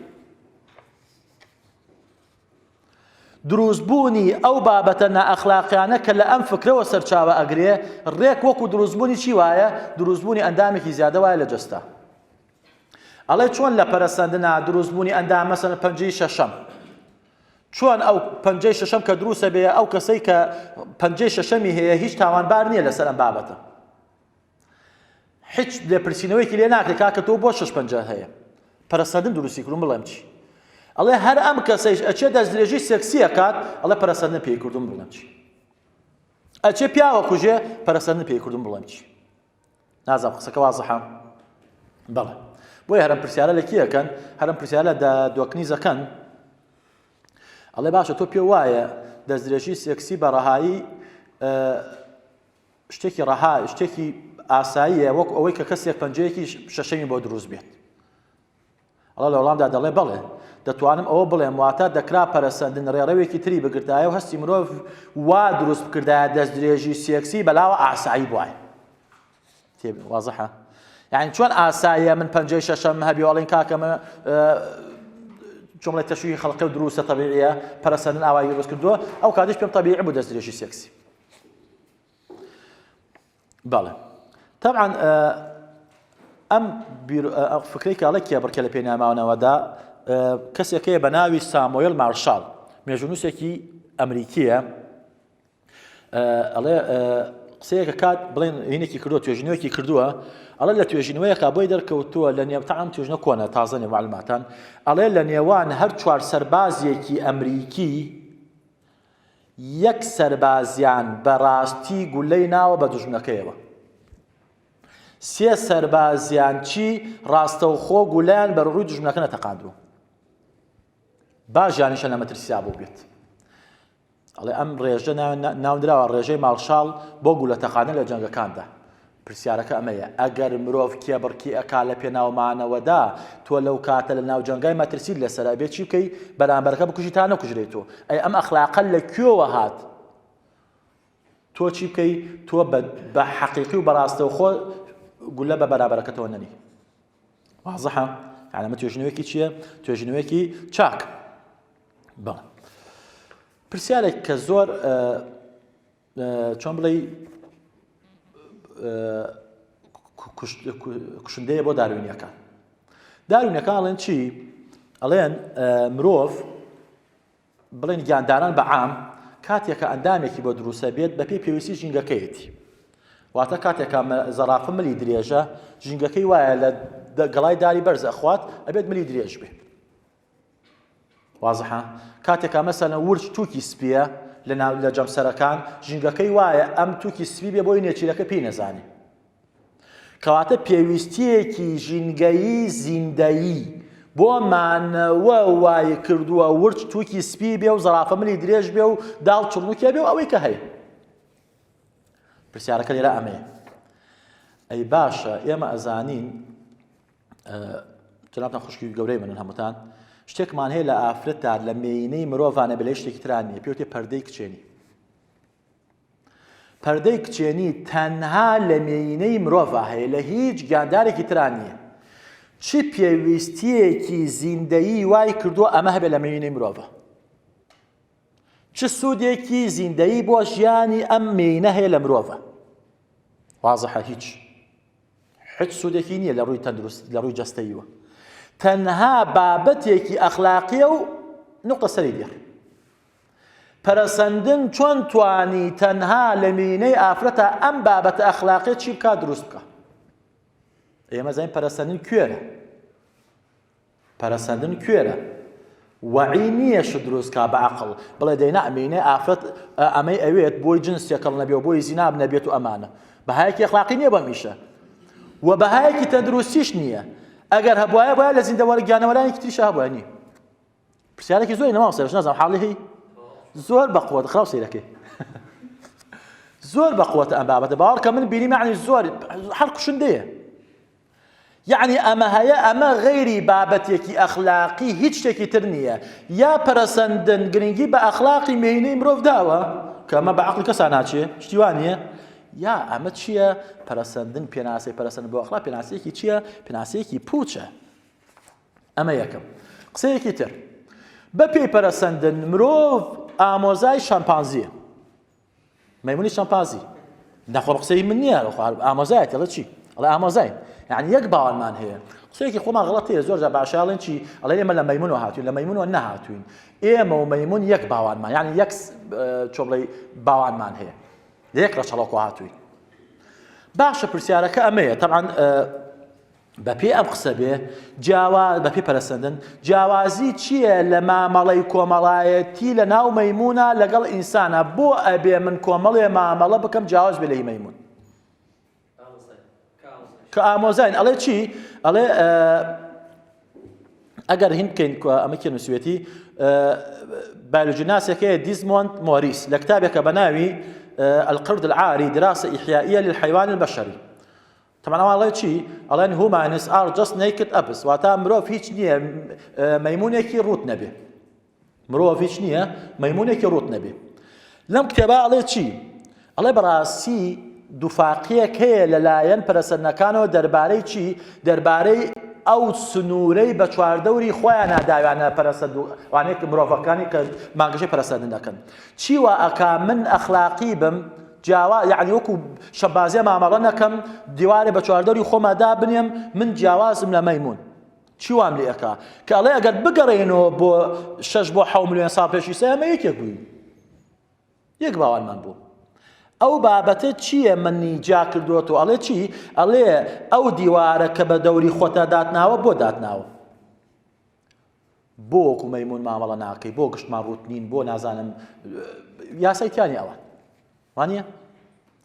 دروستبوونی ئەو بابەتە نائەخلاقیانە کە لە ئەم فکرەوە سەرچاوە ئەگرێ ڕێک وەکو دروستبوونی چی وایە دروستبوونی ئەندامێکی زیادە وایە لە جەستە ئەڵێ چۆن لە پەرەسەندنا دروستبوونی ئەندام مەسەلەن پەنجەی شەشەم چۆن ئەو پەنجەی شەشەم کە دروستە بێ ئەو کەسەی کە پەنجەی شەشەمی هەیە هیچ تاوانبار نییە لەسەر ئەم بابەتە هیچ لێپرسینەوەیەکی لێ ناکرێت کاکە تۆ بۆ شەش پەنجە هەیە پەرەسەندن دروستی کردم بڵێم چی ئەڵێ هەر ئەم کەسەیش ئەچێ دەستدرێژی سێکسی ئەکات ئەڵێ پەرەسەندن پێی کردم بڵێم چی ئەچێ پیاوە کوژێ پەرەسەندن پێی کردم بڵێم چی نازانم قسەکە وازحە بەڵێ بۆیە هەرم پرسیارە لە کی ئەکەن هەرم پرسیارە لە دۆکنیز ئەکەن ئەڵێ باشە تۆ پێ وایە دەستدرێژی سێکسی بە ڕەهایی شتێکی ڕەها شتێکی ئاساییە وەک ئەوەی کە کەسێک پەنجەیەکی شەشەمی بۆ دروست بێت ئەڵێ لە وەڵامدا دەڵێ بەڵێ دەتوانم ئەوە بڵێم واتە دەکرا پەرەسەندن ڕێڕەوێکی تری بگرتایە و هەستی مرۆڤ وا دروست بکردایە دەستدرێژی سێکسی بەلاوە ئاسایی بوایە وازحە یعنی چۆن ئاساییە من پەنجەی شەشەم هەبی ئەڵێن کاکە من چۆن بڵێ تەشویهی خەڵقی و دروستە تەبیعیە پەرەسەندن ئاوایی دروست کردووە ئەو کاتیش پێم تەبیعی بوو دەستدرێژی سێکسی بەڵێ تەبعەن ئەم فکرەی کاڵە کێبڕکێ لە پێناماونەوەدا کەسێک هەیە بە ناوی سامۆیل مارشال مێژونووسێکی ئەمریکیە ئەڵێ قسەیەکە کات بڵێن هینێکی کردووە توێژینەوەیەکی کردووە ئەڵێ لە توێژینەوەیەکە بۆی دەرکەوتووە لە نێو تەعام توێژنە کۆنە تازە نێ معلوماتان ئەڵێ لە نێوان هەر چوار سەربازێکی ئەمریکی یەک سەربازیان بە ڕاستی گولەی ناوە بە دوژمنەکەیەوە. سێ سەربازیان چی ڕاستەوخۆ گولەیان بەرەو ڕووی دوژمنەکە نەتەقاندووە. با ژیانیشە لە مەترسیا بوو بێت. ئەڵێ ئەم ڕێژە ناونراوە ڕێژەی ماڵشاڵ بۆ گولە تەقاندن لە جەنگەکاندا. پرسیارەکە ئەمەیە، ئەگەر مرۆڤ کێبڕکی ئەکا لە پێناو مانەوەدا، تۆ لەو کاتە لە ناو جەنگای مەترسیت لەسەرە ئەبێ چی بکەی؟ بەرامبەرەکە بکوژی تا نەکوژرێی تۆ. ئەی ئەم ئەخلاقە لە کوێوە هات؟ تۆ چی بکەی؟ تۆ بە حەقیقی و بە ڕاستەوخۆ گولە بە بەرابەرەکەتەوە نەنی. وازحە؟ یعنی ئەمە توێژینەوەیەکی چییە؟ توێژینەوەیەکی چاک. بەڵێ. پرسیارێک کە زۆر چۆن بڵێی کوشندەیە بۆ داروینیەکان داروینەکان ئەڵێن چی ئەڵێن مرۆڤ بڵێن گیانداران بە عام کاتێکە ئەندامێکی بۆ دروستە بێت بەپێی پێویستی ژینگەکەیەتی واتە کاتێکە زەرافە ملی درێژە ژینگەکەی وایە لە گەڵای داری بەرز ئەخوات ئەبێت ملی درێژ بێ وازحە؟ کاتێکا مەسەلەن ورچ توکی سپیە لە ناو لە جەمسەرەکان ژینگەکەی وایە ئەم توکی سپی بێ بۆی نێچیرەکە پێی نەزانێ کەواتە پێویستیەکی ژینگەیی زیندەیی بۆ مانەوە وای کردووە ورچ توکی سپی بێ و زەرافە ملی درێژ بێ و داڵ چڕنوکێ بێ و ئەوەی کە هەیە پرسیارەکە لێرە ئەمەیە ئەی باشە ئێمە ئەزانین جنابتان خوشکی گەورەی منن هەمووتان شتێکمان هەیە لە ئافرەتدا لە مێینەی مرۆڤانە بێ لە شتێکی تران نییە پێوتێ پەردەی کچێنی پەردەی کچێنی تەنها لە مێینەی مرۆڤ هەیە لە هیچ گیاندارێکی تران نییە چ پێویستیەکی زیندەیی وای کردووە ئەمە هەبێ لە مێینەی مرۆڤە چ سوودێکی زیندەیی بۆ ژیانی ئەم مێینە هەیە لە مرۆڤە وازحە هیچ. حچ سوودێکی نییە لە ڕووی تەندروست لە ڕووی جەستەییوە تەنها بابەتێکی ئەخلاقیە و نقطە سەری دێڕ پەرەسەندن چۆن توانی تەنها لە مینەی ئافرەتە ئەم بابەتە ئەخلاقیە چی بکات دروست بکە ئێمە زانین پەرەسەندن کوێرە پەرەسەندن کوێرە وەعی نییە شت دروست کا بە عەقڵ بڵێ دەینا مێینەی ئافرەت ئەمەی ئەوێت بۆی جنس تێکەڵ نەبێ و بۆی زینا نەبێت و ئەمانە بەهایەکی ئەخلاقی نییە بەم ئیشە و بەهایەکی تەندروستیش نییە ئەگەر هەبواە باە لە زیندەوەر گیانەوەرانێکی تریشە هەبووە نییە پرسیارێکی زۆری نەماوە سەرش نازانم حاڵی هەی زۆر بە قوت خراو سەیرەکەی زۆر بە قوتە ئەم بابەتە باوەڕ کە من بینی معنی زۆر هەر کوشندەیە یەعنی ئەمە هەیە ئەمە غەیری بابەتێکی ئەخلاقی هیچ شتێکی تر نییە یا پەرەسەندن گرنگی بە ئەخلاقی مێینەی مرۆڤ داوە کە ئەمە بە عەقڵی کەسا ناچێ شتی وا نییە یا ئەمە چییە پەرەسەندن پێناسەی پەرەسەندن بۆ ئەخلاق پێناسەیەکی چییە پێناسەیەکی پوچە ئەمە یەکەم قسەیەکی تر بە پێی پەرەسەندن مرۆڤ ئامۆزای شامپانزیە مەیمونی شەمپازی نەخۆ قسەی من نییە ئامۆزایەتی ئەڵێ چی ئەڵێ ئامۆزای یعنی یەک باوانمان هەیە قسەیەکی خۆمان غڵەتەیە زۆر جا باشاڵێن چی ئەڵێ ئێمە لە مەیمونەوە هاتوین لە مەیمونەوە نەهاتوین ئێمە و مەیمون یەک باوانمان یعنی یەک چۆ بڵێ باوانمان هەیە لە یەک ڕەچەڵەکۆ هاتوین باشە پرسیارەکە ئەمەیە طبعا بەپێی ئەم قسە بێ جیاوا بەپێی پەرەسەندن جیاوازی چییە لە مامەڵەی کۆمەڵایەتی لە ناو مەیمونە لەگەڵ ئینسانە بۆ ئەبێ من کۆمەڵێ مامەڵە بکەم جیاواز بێ لە هی مەیمون کە ئامۆزاین ئەڵێ چی ئەڵێ ئەگەر هین بکەین ئەمە کێ نووسوێتی بایۆلۆجیناسێکەیە دیزمۆند مۆریس لە کتابێکە بە ناوی القرد العاري دراسة إحيائية للحيوان البشري تەبعەن ئەوان ئەڵێن چی؟ ئەڵێن Humans are just naked apes واتە مرۆڤ هیچ نییە مەیمونێکی ڕووت نەبێ مرۆڤ هیچ نییە مەیمونێکی ڕووت نەبێ لەم کتێبە ئەڵێ چی؟ ئەڵێ بەڕاستی دووفاقیەک هەیە لەلایەن پەرەسەندنەکانەوە دەربارەی چی؟ دەربارەی ئەو سنوورەی بە چواردەوری خۆیان ناداویانە پەرەسەند و وانەیە مرۆڤەکانی کە مانگەشەی پەرەسەندن دەکەن چی وا ئەکا من ئەخلاقی بم جیاوا یەعنی وەکو شەبازیە مامەڵە نەکەم دیوارێ بە چواردەوری خۆما دابنێم من جیاوازم لە مەیمون چی وام لێ ئەکا کە ئەڵێ ئەگەر بگەڕێینەوە بۆ شەش بۆ حەو ملیۆن ساڵ پێش ئیستا ئێمە یەکێک بووین یەک باوانمان بوو ئەو بابەتە چییە منی جیا کردووەتەوە ئەڵێ چی ئەڵێ ئەو دیوارە کە بە دەوری خۆتا داتناوە بۆ داتناوە بۆ وەکو مەیمون مامەڵە ناکەی بۆ گشتمان ڕووت نین بۆ نازانم یاسای تیانی ئەوان وانە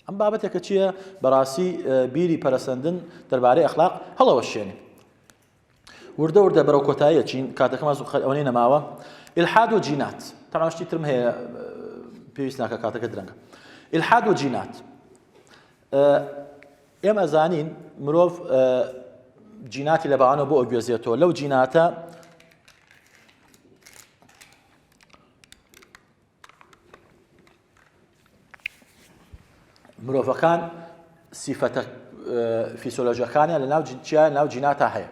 ئەم بابەتێکە چییە بەڕاستی بیری پەرەسەندن دەربارەی ئەخلاق هەڵەوەشێنێ وردە وردە بەرەو کۆتاییە چین کاتەکەمان زوو ئەوەی نەماوە ئیلحاد و جینات تەمان شتی ترم هەیە پێویست ناکە کاتەکە درەنگە ئیلحاد و جینات ئێمە زانین مرۆڤ جیناتی لە باوانەوە بۆ ئەگوێزێتەوە لەو جیناتە مرۆڤەکان سیفەتە فیسۆلۆژیەکانیان لە ناو چیا ناو جیناتا هەیە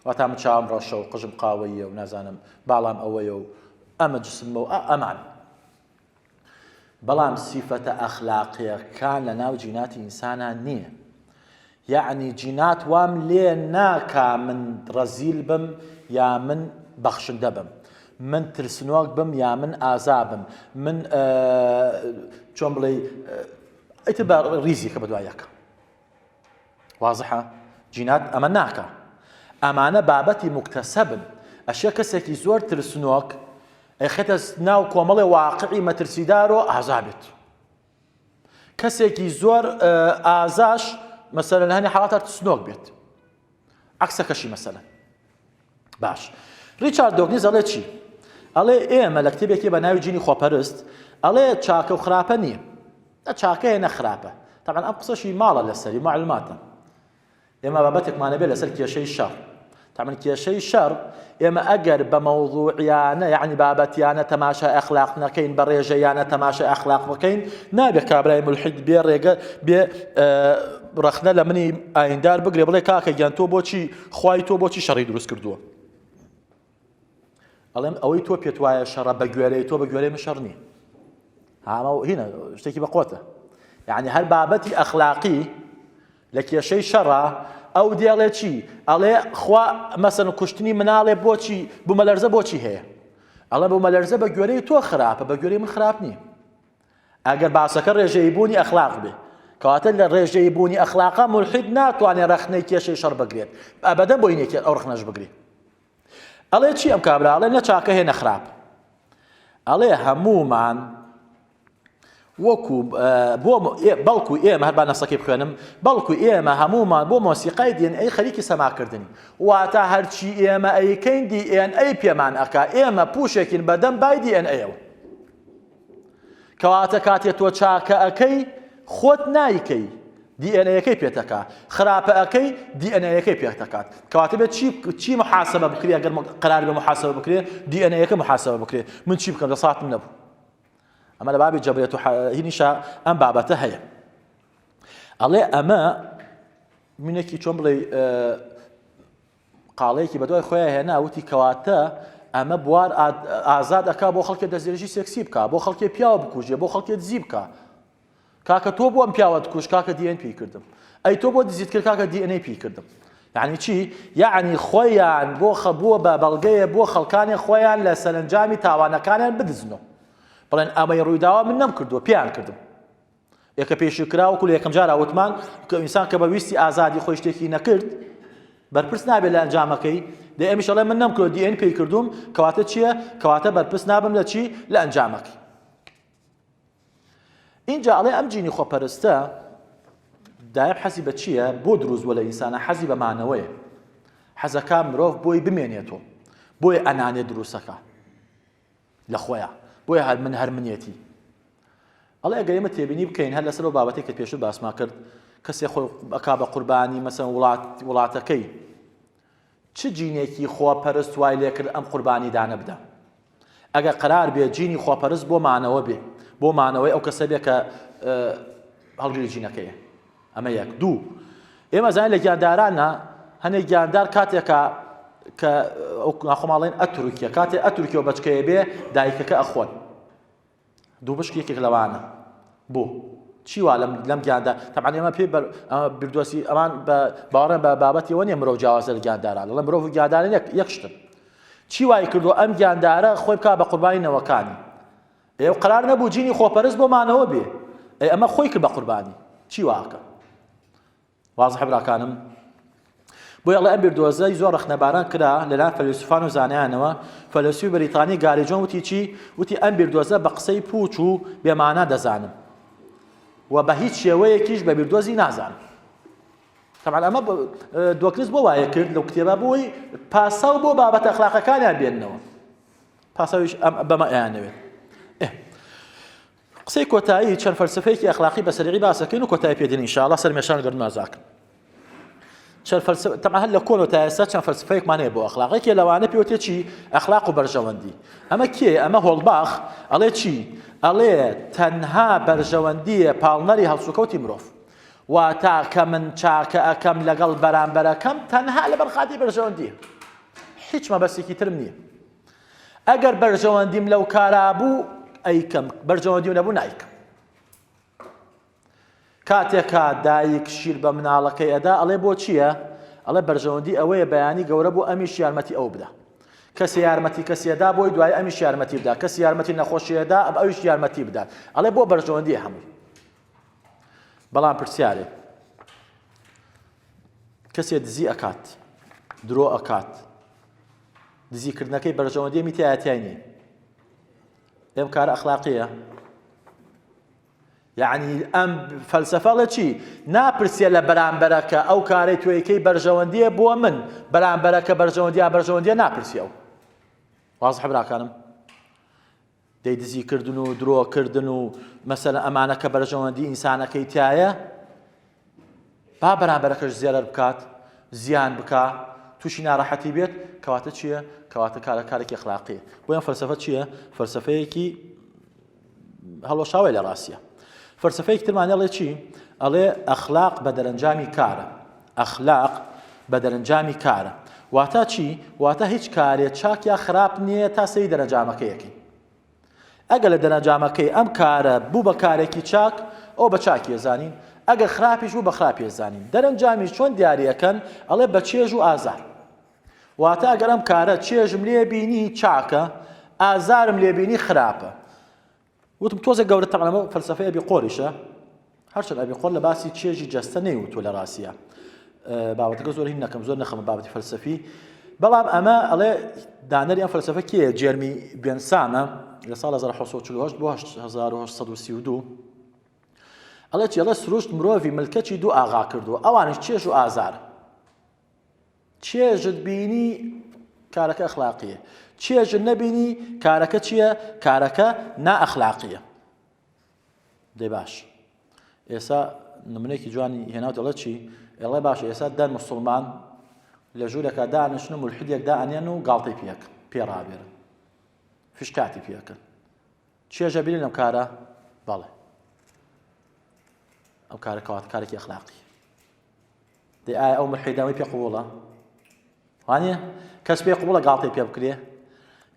واتا من چاوم ڕەشە و قژم قاوەیە و نازانم باڵام ئەوەیە و ئەمە جسمە و ئەمان بەڵام سیفەتە ئەخلاقیەکان لە ناو جیناتی ئینسانا نییە یەعنی جینات وام لێ ناکا من ڕەزیل بم یا من بەخشندە بم من ترسنۆک بم یا من ئازا بم من چۆن بڵێ ئیتر بە ڕیزیکە بە دوای یەکە وازحە جینات ئەمە ناکا ئەمانە بابەتی موکتەسەبن ئەشێ کەسێکی زۆر ترسنۆک ئەیخێتە ناو کۆمەڵێ واقعی مەترسیدار و ئازا بێت کەسێکی زۆر ئازاش مەسەلەن لە هەنێ حاڵاتە ترسنۆک بێت عکسەکەشی مەسەلەن باش ڕیچارد دۆکنیز ئەڵێ چی ئەڵێ ئێمە لە کتێبێکی بە ناوی جینی خۆپەرست ئەڵێ چاکە و خراپە نییە نە چاکەیە نە خراپە تەبعەن ئەم قسەشی ماڵە لەسەری معلوماتە ئێمە بابەتێکمانە بێ لەسەر کێشەی شەڕ تەبعەن کێشەی شەڕ ئێمە ئەگەر بە مەوضوعیانە یعنی بابەتیانە تەماشای ئەخلاق نەکەین بە ڕێژەیانە تەماشای ئەخلاق بکەین نابێ کابرای ملحید بێ ڕێگە بێ ڕەخنە لە منی ئایندار بگرێ بڵێ کاکە گیان تۆ بۆچی خوای تۆ بۆچی شەڕی دروست کردووە ئەڵێم ئەوەی تۆ پێت وایە شەڕە بە گوێرەی تۆ بە گوێرەی من شەڕ نییە هامە هینە شتێکی بەقوتە یعنی هەر بابەتی ئەخلاقی لە کێشەی شەڕا. ئەو دێڵێ چی؟ ئەڵێ خوا مەسەن کوشتنی مناڵێ بۆچی بوومەلەرزە بۆچی هەیە؟ ئەڵێ بوومەلەرزە بە گوێرەی تۆ خراپە بە گوێرەی من خراپ نییە. ئەگەر باسەکە ڕێژەیی بوونی ئەخلاق بێ کەواتە لە ڕێژەیی بوونی ئەخلاقا مولحید ناتوانێت ڕەخنەی کێشەی شەڕ بگرێت ئەبەدەن بۆی نییە ئەو ڕەخنەش بگرێت. ئەڵێ چی ئەم کابرا؟ ئەڵێ نە چاکە هەیە نە خراپ. ئەڵێ هەموومان وەکو بۆ بەڵکو ئێمە هەر با نەسەکەی بخوێنم بەڵکو ئێمە هەموومان بۆ مۆسیقای دی ئێن ئەی خەریکی سەماکردنی واتە هەرچی ئێمە ئەیکەین دی ئێن ئەی پێمان ئەکا ئێمە پوشێکین بەدەم بای دی ئێن ئەیەوە کەواتە کاتێ تۆ چاکە ئەکەی خۆت نایکەی دی ئێن ئەیەکەی پێتەکا خراپە ئەکەی دی ئێن ئەیەکەی پێتەکات کەواتە بێت چی چی محاسبە بکرێ ئەگەر قرار بێ محاسبە بکرێ دی ئێن ئەیەکە محاسبە بکرێ من چی بکەم دەساتم نەبوو ئەمە لە بابی جەبرێت و هینیشە ئەم بابەتە هەیە ئەڵێ ئەمە منێکی چۆن بڵێ قاڵەیەکی بەدوای خۆیا هێنا وتی کەواتە ئەمە بوار ئازاد ئەکا بۆ خەڵکێ دەستدرێژی سێکسی بکا بۆ خەڵکێ پیاوە بکوژێ بۆ خەڵکێ دزی بکا کاکە تۆ بۆ ئەم پیاوەت کوش کاکە دی ئێن پێی کردم ئەی تۆ بۆ دزیت کرد کاکە دی ئێن پێی کردم یعنی چی یعنی خۆیان بۆ خەبووە بە بەڵگەیە بۆ خەڵکانی خۆیان لە سەرنجامی تاوانەکانیان بدزنەوە بڵێن ئەمەی ڕوویداوە من نەم کردووە پێیان کردم ە کە پێشی کرا وەکو لە یەکەم جارا وتمان کە ئینسان کە بە ویستی ئازادی خۆی شتێکی نەکرد بەرپرس نابێت لە ئەنجامەکەی دە ئەمیش ئەڵێ من نەمکرد دی ئێن پێی کردوم کەواتە چییە کەواتە بەرپرس نابم لە چی لە ئەنجامەکەی اینجا ئەڵێ ئەم جینی خۆپەرستە دایم حەزی بە چییە بۆ دروست بووە لە ئینسانە حەزی بە مانەوەیە حەزەکە مرۆڤ بۆی بمێنێتەوە بۆیە ئەنانێ دروستەکە لە خۆیا بۆیە هەر من هەر منێتی ئەڵێ ئەگەر ئێمە تێبینی بکەین هەر لەسەر ئەو بابەتێک کە پێشتر باسمان کرد کەسێ خۆی ئەکا بە قوربانی مەسەن وڵات وڵاتەکەی چ جینێکی خۆپەرست وای لێکرد ئەم قوربانی دانە بدە ئەگەر قرار بێ جینی خۆپەرست بۆ مانەوە بێ بۆ مانەوەی ئەو کەسە بێ کە هەڵگری جینەکەیە ئەمە یەک. دوو، ئێمە زانین لە گیاندارانە هەنێک گیاندار کاتێکە کە ئەو ناخۆماڵێن ئەتورکیە کاتێ ئەتورکیە و بەچکەیە بێ دایکەکە ئەخۆن دوو بشک یەکێک لەوانە بۆ چی وا لەم لەم گیاندا تەبعەن ئێمە پێی بیردۆسی ئەمان بە باوەڕیان بە بابەتی ئەوە نییە مرۆڤ جیاوازە لە گیانداران دەڵێن مرۆڤ و گیانداران یەک یەک شتن چی وای کردووە ئەم گیاندارە خۆی بکا بە قوربانی نەوەکانی ئێ قەرار نەبوو جینی خۆپەرست بۆ مانەوە بێ ئەی ئەمە خۆی کرد بە قوربانی چی واکە وازحە براکانم بۆیە ئەڵێ ئەم بیردۆزەی زۆر ڕەخنەباران کرا لەلایەن فەیلەسوفان و زانایانەوە فەیلەسوفی بەریتانی گاری جۆن وتی چی وتی ئەم بیردۆزە بە قسەی پوچ و بێمانا دەزانم و بە هیچ شێوەیەکیش بە بیردۆزی نازانم طبعا ئەمە دۆکنز بۆ وایە کرد لەو کتێبە بۆی پاساو بۆ بابەتە ئەخلاقەکانیان بێننەوە پاساویش ئەم بەمە ئەیانەوێت قسەی کۆتایی چەند فەلسفەیەکی ئەخلاقی بە سەریعی باسەکەین و کۆتایی پێدێن ئینشاءاللە سەر مێشان گەرم نازاکن چەند فەلسفە تەبعەن هەر لە کۆنەوە تا ئێستا چەند فەلسفەیەکمان هەیە بۆ ئەخلاق یەکێ لەوانە پێوتێ چی ئەخلاق و بەرژەوەندی ئەمە کێ ئەمە هۆڵباخ ئەڵێ چی ئەڵێ تەنها بەرژەوەندیە پاڵنەری هەڵسوکەوتی مرۆڤ واتا کە من چاکە ئەکەم لەگەڵ بەرامبەرەکەم تەنها لەبەر خاتی بەرژەوەندیە هیچ مەبەستێکی ترم نییە ئەگەر بەرژەوەندیم لەو کارا بوو ئەیکەم بەرژەوەندیم نەبوو نایکەم کاتێکا دایک شیر بە مناڵەکەی ئەدا ئەڵێ بۆ چییە؟ ئەڵێ بەرژەوەندی ئەوەیە بەیانی گەورە بۆ ئەمیش یارمەتی ئەو بدا کەسی یارمەتی کەسیەدا بۆی دوای ئەمیش یارمەتی بدا کەسی یارمەتی نەخۆشیەدا ئەب ئەویش یارمەتی بدات ئەڵێ بۆ بەرژەوەندی هەمووی بەڵام پرسیارێ کەسێ دزی ئەکات درۆ ئەکات دزیکردنەکەی بەرژەوەندی ئەمی تایە تای نییە ئەم کارە ئەخلاقیە یعنی ئەم فەلسفە لە چی ناپرسیە لە بەرامبەرەکە ئەو کارەی توێکەی بەرژەوەندیە بۆ من بەرامبەرەکە بەرژەوەندیا بەرژەوەندیە ناپرسی ئەو وازحە براکانم دەی دزی کردن و درۆ کردن و مەسەلەن ئەمانە کە بەرژەوەندی ئینسانەکەی تایە با بەرامبەرەکەش زێرەر بکات زیان بکا تووشی ناڕەحەتی بێت کەواتە چییە کەواتە کارە کارێکی ئەخلاقیە بۆیان فەلسفە چییە فەلسفەیەکی هەڵۆشاوی لە ڕاستە فەلسفەیەکی ترمان ئەڵێ چی ئەڵێ ئەخلاق بە دەرەنجامی کارە ئەخلاق بە دەرەنجامی کارە واتا چی؟ واتا هیچ کارێ چاک یا خراپ نییە تا سەیری دەرەنجامەکەی ئەکەین. ئەگەر لە دەرەنجامەکەی ئەم کارە بوو بە کارێکی چاک، ئەوە بە چاکی ئەزانین. ئەگەر خراپیش بوو بە خراپی ئەزانین. دەرەنجامیش چۆن دیاری ئەکەن؟ ئەڵێ بە چێژ و ئازار. واتە ئەگەر ئەم کارە چێژم لێ بینی چاکە، ئازارم لێ بینی خراپە. وتم تۆزێک گەورە تەبعەن ئەمە فەلسەفەی ئەبی قۆریشە هەرچەند ئەبی قۆر لە باسی چێژی جەستە نەیوتووە لە ڕاستیە بابەتەکە زۆر هین نەکەم زۆر نەخەمە بابەتی فەلسەفی بەڵام ئەمە ئەڵێ دانەری ئەم فەلسەفە کێیە جێرمی بێنسامە لە ساڵ 1948 بۆ 1832 ئەڵێ چی ئەڵێ سروشت مرۆڤی ملکەچی دوو ئاغا کردووە ئەوانیش چێژ و ئازار چێژت بینی کارەکە ئەخلاقیە چێژت نەبینی کارەکە چییە کارەکە نائەخلاقیە دەی باش ئێسا نمونێکی جوانی هێناو دەڵێ چی ئێڵێ باش ئێسا دە مسلمان لە ژوورەکە دانیشن و ملحدێک دائەنێن و گاڵتەی پێک پێ ڕابێرن فشکاتی پێکەن چێژە بینن لەم کارە بەڵێ ئەو کارە کەوات کارێکی ئەخلاقی دەی ئایا ئەو ملحیدەوەی پێ قبوڵە وانە کەس پێ قبوڵە گاڵتەی پێ بکرێ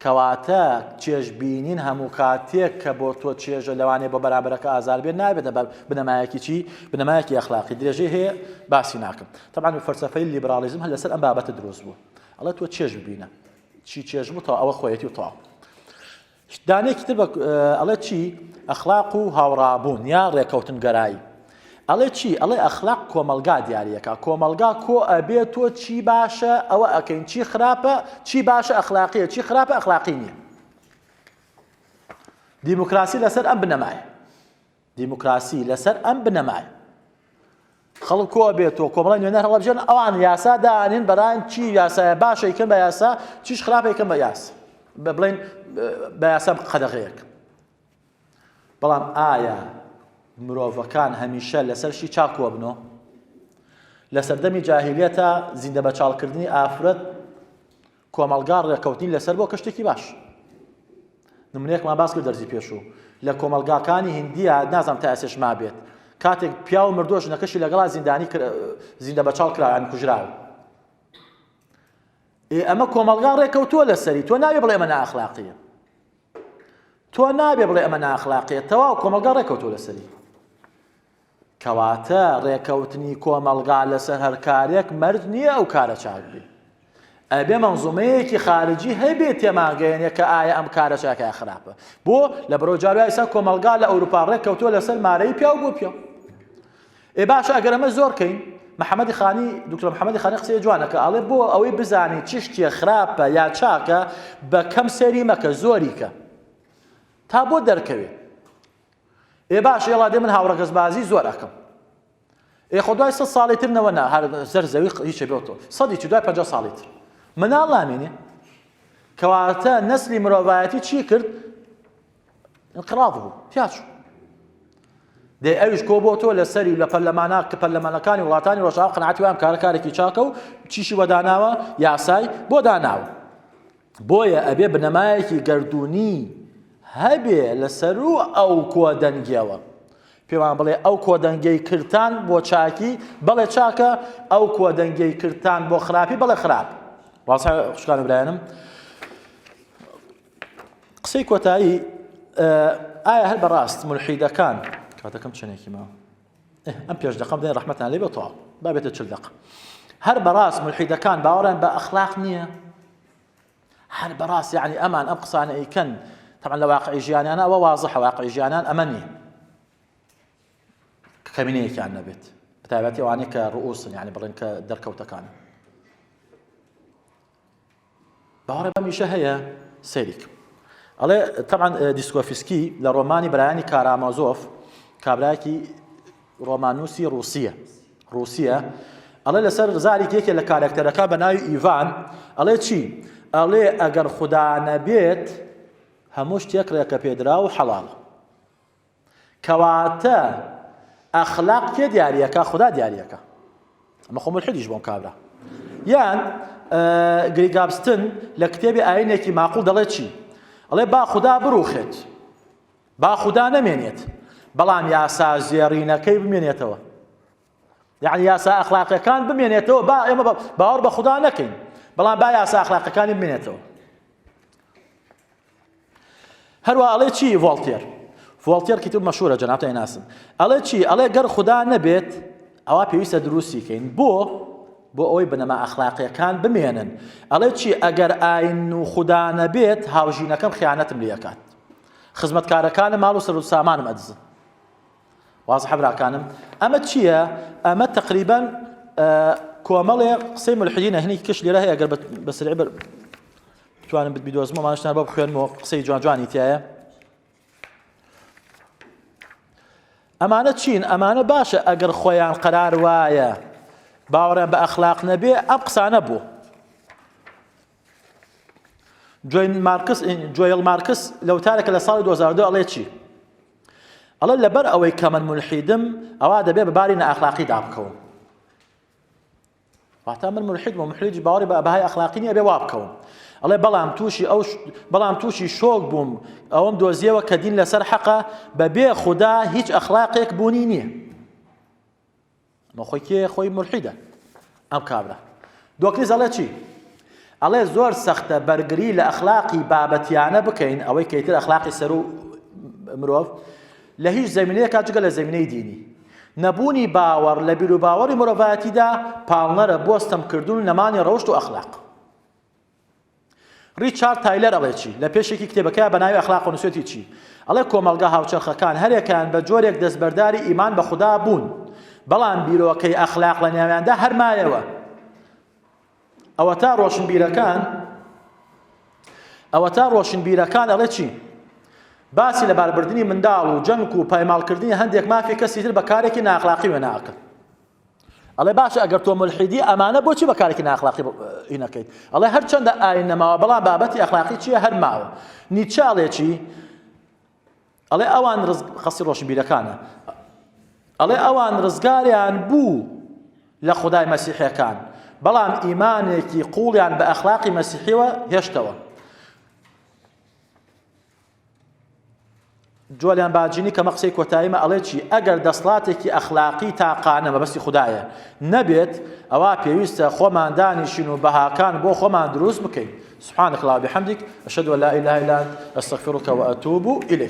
کەواتە چێژ بینین هەموو کاتێک کە بۆ تۆ چێژە لەوانەیە بۆ بەرامبەرەکە ئازار بێت نابێتە بە بنەمایەکی چی بنەمایەکی ئەخلاقی درێژەی هەیە باسی ناکەم طبعا فەلسەفەی لیبرالیزم هەر لەسەر ئەم بابەتە دروست بوو ئەڵێ تۆ چێژ ببینە چی چێژ بوو تا ئەوە خۆیەتی و تەواو دانەیەکی تر ئەڵێ چی؟ ئەخلاق و هاوڕابوون یا ڕێکەوتنگەرایی. ئەڵێ چی؟ ئەڵێ ئەخلاق کۆمەڵگا دیاریەکە کۆمەڵگا کۆ ئەبێ تۆ چی باشە ئەوە ئەکەین چی خراپە چی باشە ئەخلاقیە چی خراپە ئەخلاقی نییە. دیموکراسی لەسەر ئەم بنەمایە. دیموکراسی لەسەر ئەم بنەمایە خەڵک کۆ بێتەوە کۆمەڵی نوێنەر هەڵبژێن ئەوان یاسا دانێن بەران چی یاسایە باشە یکەن بە یاسا چیش خراپە یکەن بە یاسا بە بڵێن بە یاسا قەدەغەیەک بەڵام ئایا مرۆڤەکان هەمیشە لەسەر شی چاک کۆ بنەوە لە سەردەمی جاهیلیەتە زیندە بەچاڵکردنی ئافرەت کۆمەڵگا ڕێکەوتنی لەسەر بۆ کە شتێکی باش. نمونەیەکمان باس کرد دەرزی پێشوو لە کۆمەڵگاکانی هندیە نازانم تا ئێستاش مابێت کاتێک پیاو مردووە ژنەکەشی لەگەڵا زیندانی زیندە بەچاڵ کرا یان کوژراوە ئێ ئەمە کۆمەڵگا ڕێکەوتووە لەسەری تۆ نابێ بڵێ ئەمە نائەخلاقیە تۆ نابێ بڵێ ئەمە نائەخلاقیە تەواو کۆمەڵگا ڕێکەوتووە لەسەری کەواتە ڕێکەوتنی کۆمەڵگا لەسەر هەر کارێک مەرج نییە ئەو کارە چاک بێ. ئەبێ مەنزومەیەکی خارجی هەبێ تێمانگەیەنێ کە ئایا ئەم کارە چاکە یا خراپە. بۆ؟ لەبەرئەوەی جار وایە ئێستا کۆمەڵگا لە ئەوروپا ڕێککەوتووە لەسەر مارەیی پیاو بۆ پیاو. ئێ باشە ئەگەر ئەمە زۆر کەین محەممەدی خانی دکتۆر محەممەدی خانی قسەی جوانە کە ئەڵێ بۆ ئەوەی بزانی چ شتێ خراپە یا چاکە بە کەم سەیری مەکە زۆری کە تا بۆ دەرکەوێ. ئێ باشە ئێڵا دێ من هاوڕەگەزبازی زۆر ئەکەم ئێ خۆ دوای سە ساڵی تر نەوە نا هەر سەر زەوی هیچ بێتەوە سەدی چ دوای 50 ساڵی تر مناڵ نامێنێ کەواتە نەسلی مرۆڤایەتی چی کرد انقراض بوو تیاچوو دەی ئەویش کۆ بۆ تۆ لەسەری و لە پەرلەمانە کە پەرلەمانەکانی وڵاتانی ڕۆژئاوا قەناعەتی وایە کارە کارێکی چاکە و چیشی بۆ داناوە یاسای بۆ داناوە بۆیە ئەبێ بنەمایەکی گەردوونی هەبێ لە سەروو ئەو کۆدەنگیەوە پێمان بڵێ ئەو کۆدەنگەی کردتان بۆ چاکی بەڵێ چاکە ئەو کۆدەنگەی کردتان بۆ خراپی بەڵێ خراپ ڕاستە خوشکان و برایانم قسەی کۆتایی ئایا هەر بەڕاست ملحیدەکان کاتەکەم چەندێکی ماوە ئەم پێش دەقەم دەین ڕەحمەتان لێ بێت تەواو با بێتە چل دەق هەر بەڕاست ملحیدەکان باوەڕیان بە ئەخلاق نییە هەر بەڕاست یعنی ئەمان ئەم قسانە ئەیکەن طبعا لە واقعی ژیانیانە ئەوە وازحە واقعی ژیانیان ئەمە نییە کەمینەیەکیان نەبێت بەتایبەتی ئەوانەی کە ڕؤوسن یعنی بڵێن کە دەرکەوتەکان باوەڕی بەم ئیشە هەیە سەیریک ئەڵێ تەبعەن دیسکۆفسکی لە ڕۆمانی برایانی کارامازۆف کابراایەکی ڕۆمانوسی ڕوسیە ڕوسیە ئەڵێ لەسەر زاری یەکێ لە کارەکتەرەکە بە ناوی ئیڤان ئەڵێ چی ئەڵێ ئەگەر خودا نەبێت هەموو شتێک ڕێکە پێدرا و حەڵاڵە کەواتە ئەخلاق کێ دیاریەکە خودا دیاریەکە ئەمە خۆ ملحدیش بۆم کابرا یان گریگابستن لە کتێبی ئاینێکی ماقول دەڵێ چی ئەڵێ با خودا بڕوخێت با خودا نەمێنێت بەڵام یاسا زێڕینەکەی بمێنێتەوە یعنی یاسا ئەخلاقیەکان بمێنێتەوە با ئێمە باوەڕ بە خودا نەکەین بەڵام با یاسا ئەخلاقەکانی بمێنێتەوە هەروە ئەڵێ چی ڤۆڵتێر؟ ڤۆڵتێر کتێب مەشهورە جەنابتان ئەیناسن ئەڵێ چی ئەڵێ گەر خودا نەبێت ئەوا پێویستە دروستی کەین بۆ بۆ ئەوەی بنەما ئەخلاقیەکان بمێنن ئەڵێ چی ئەگەر ئاین و خودا نەبێت هاوژینەکەم خیانەتم لێکات خزمەتکارەکانم ماڵ و سەر و سامانم ئەدزن وازحە براکانم ئەمە چییە ئەمە تقریبا کۆمەڵێ قسەی ملحدینە هەنێکی کش لێرە هەیە گەر بە سرعی بتوانم بیدۆزمەوە مانشتان بۆ بخوێنمەوە قسەی جوان جوانی تایە ئەمانە چین ئەمانە باشە ئەگەر خۆیان قەرار وایە باوەڕیان بە ئەخلاق نەبێ ئەم قسانە بوو جۆین مارکس جۆیل مارکس لە وتارێکە لە ساڵی 2002 ئەڵێ چی ئەڵێ لەبەر ئەوەی کە من ملحیدم ئەوا دەبێ بە باری نائەخلاقی دابکەوم واتە من ملحید بووم ملحیدیش باوەڕی بە بەهای ئەخلاقی نییە ئەبێ وا بکەوم ئەڵێ بەڵام تووشی ئەو بەڵام تووشی شۆک بووم ئەوەم دۆزیەوە کە دین لەسەر حەقە بەبێ خودا هیچ ئەخلاقێک بوونی نییە ئەمە خۆی کێ خۆی ملحیدە ئەم کابرا دۆکلیز ئەڵێ چی ئەڵێ زۆر سەختە بەرگری لە ئەخلاقی بابەتیانە بکەین ئەوەی کەیتر ئەخلاقی سەر و مرۆڤ لە هیچ زەمینەیەکا جگە لە زەمینەی دینی. نەبوونی باوەڕ لە بیروباوەڕی مرۆڤایەتیدا پاڵنەرە بۆ ستەمکردن و نەمانی ڕەوشت و ئەخلاق. ڕیچارد تایلەر ئەڵێ چی؟ لە پێشێکی کتێبەکەیا بە ناوی ئەخلاق نووسێتی چی؟ ئەڵێ کۆمەڵگا هاوچەرخەکان هەرێکیان بە جۆرێک دەستبەرداری ئیمان بە خودا بوون، بەڵام بیرۆکەی ئەخلاق لە نێویاندا هەر مایەوە. ئەوەتا ڕۆشنبیرەکان ئەوەتا ڕۆشنبیرەکان ئەڵێ چی باسی لەباربردنی منداڵ و جەنگ و پایماڵکردنی هەندێک مافی کەسی تر بە کارێکی ناخلاقی وێناکەن ئەڵێ باشە ئەگەر تۆ ملحیدی ئەمانە بۆچی بە کارێکی ناخلاقی هینەکەیت ئەڵێ هەرچەندە ئاین نەماوە بەڵام بابەتی ئەخلاقی چییە هەر ماوە نیچە ئەڵێ چی ئەڵێ ئەوان قەسی ڕۆشنبیرەکانە ئەڵێ ئەوان ڕزگاریان بوو لە خودای مەسیحەکان بەڵام ئیمانێکی قوڵیان بە ئەخلاقی مەسیحیەوە هێشتەوە جۆلیان باجینی کەمە قسەی کۆتاییمە ئەڵێ چی ئەگەر دەسڵاتێکی ئەخلاقی تاقانە مەبەستی خودایە نەبێت ئەوا پێویستە خۆمان دانیشین و بەهاکان بۆ خۆمان دروست بکەین سبحانك اللهم وبحمدك أشهد أن لا إله إلا أنت أستغفرك وأتوب إليك.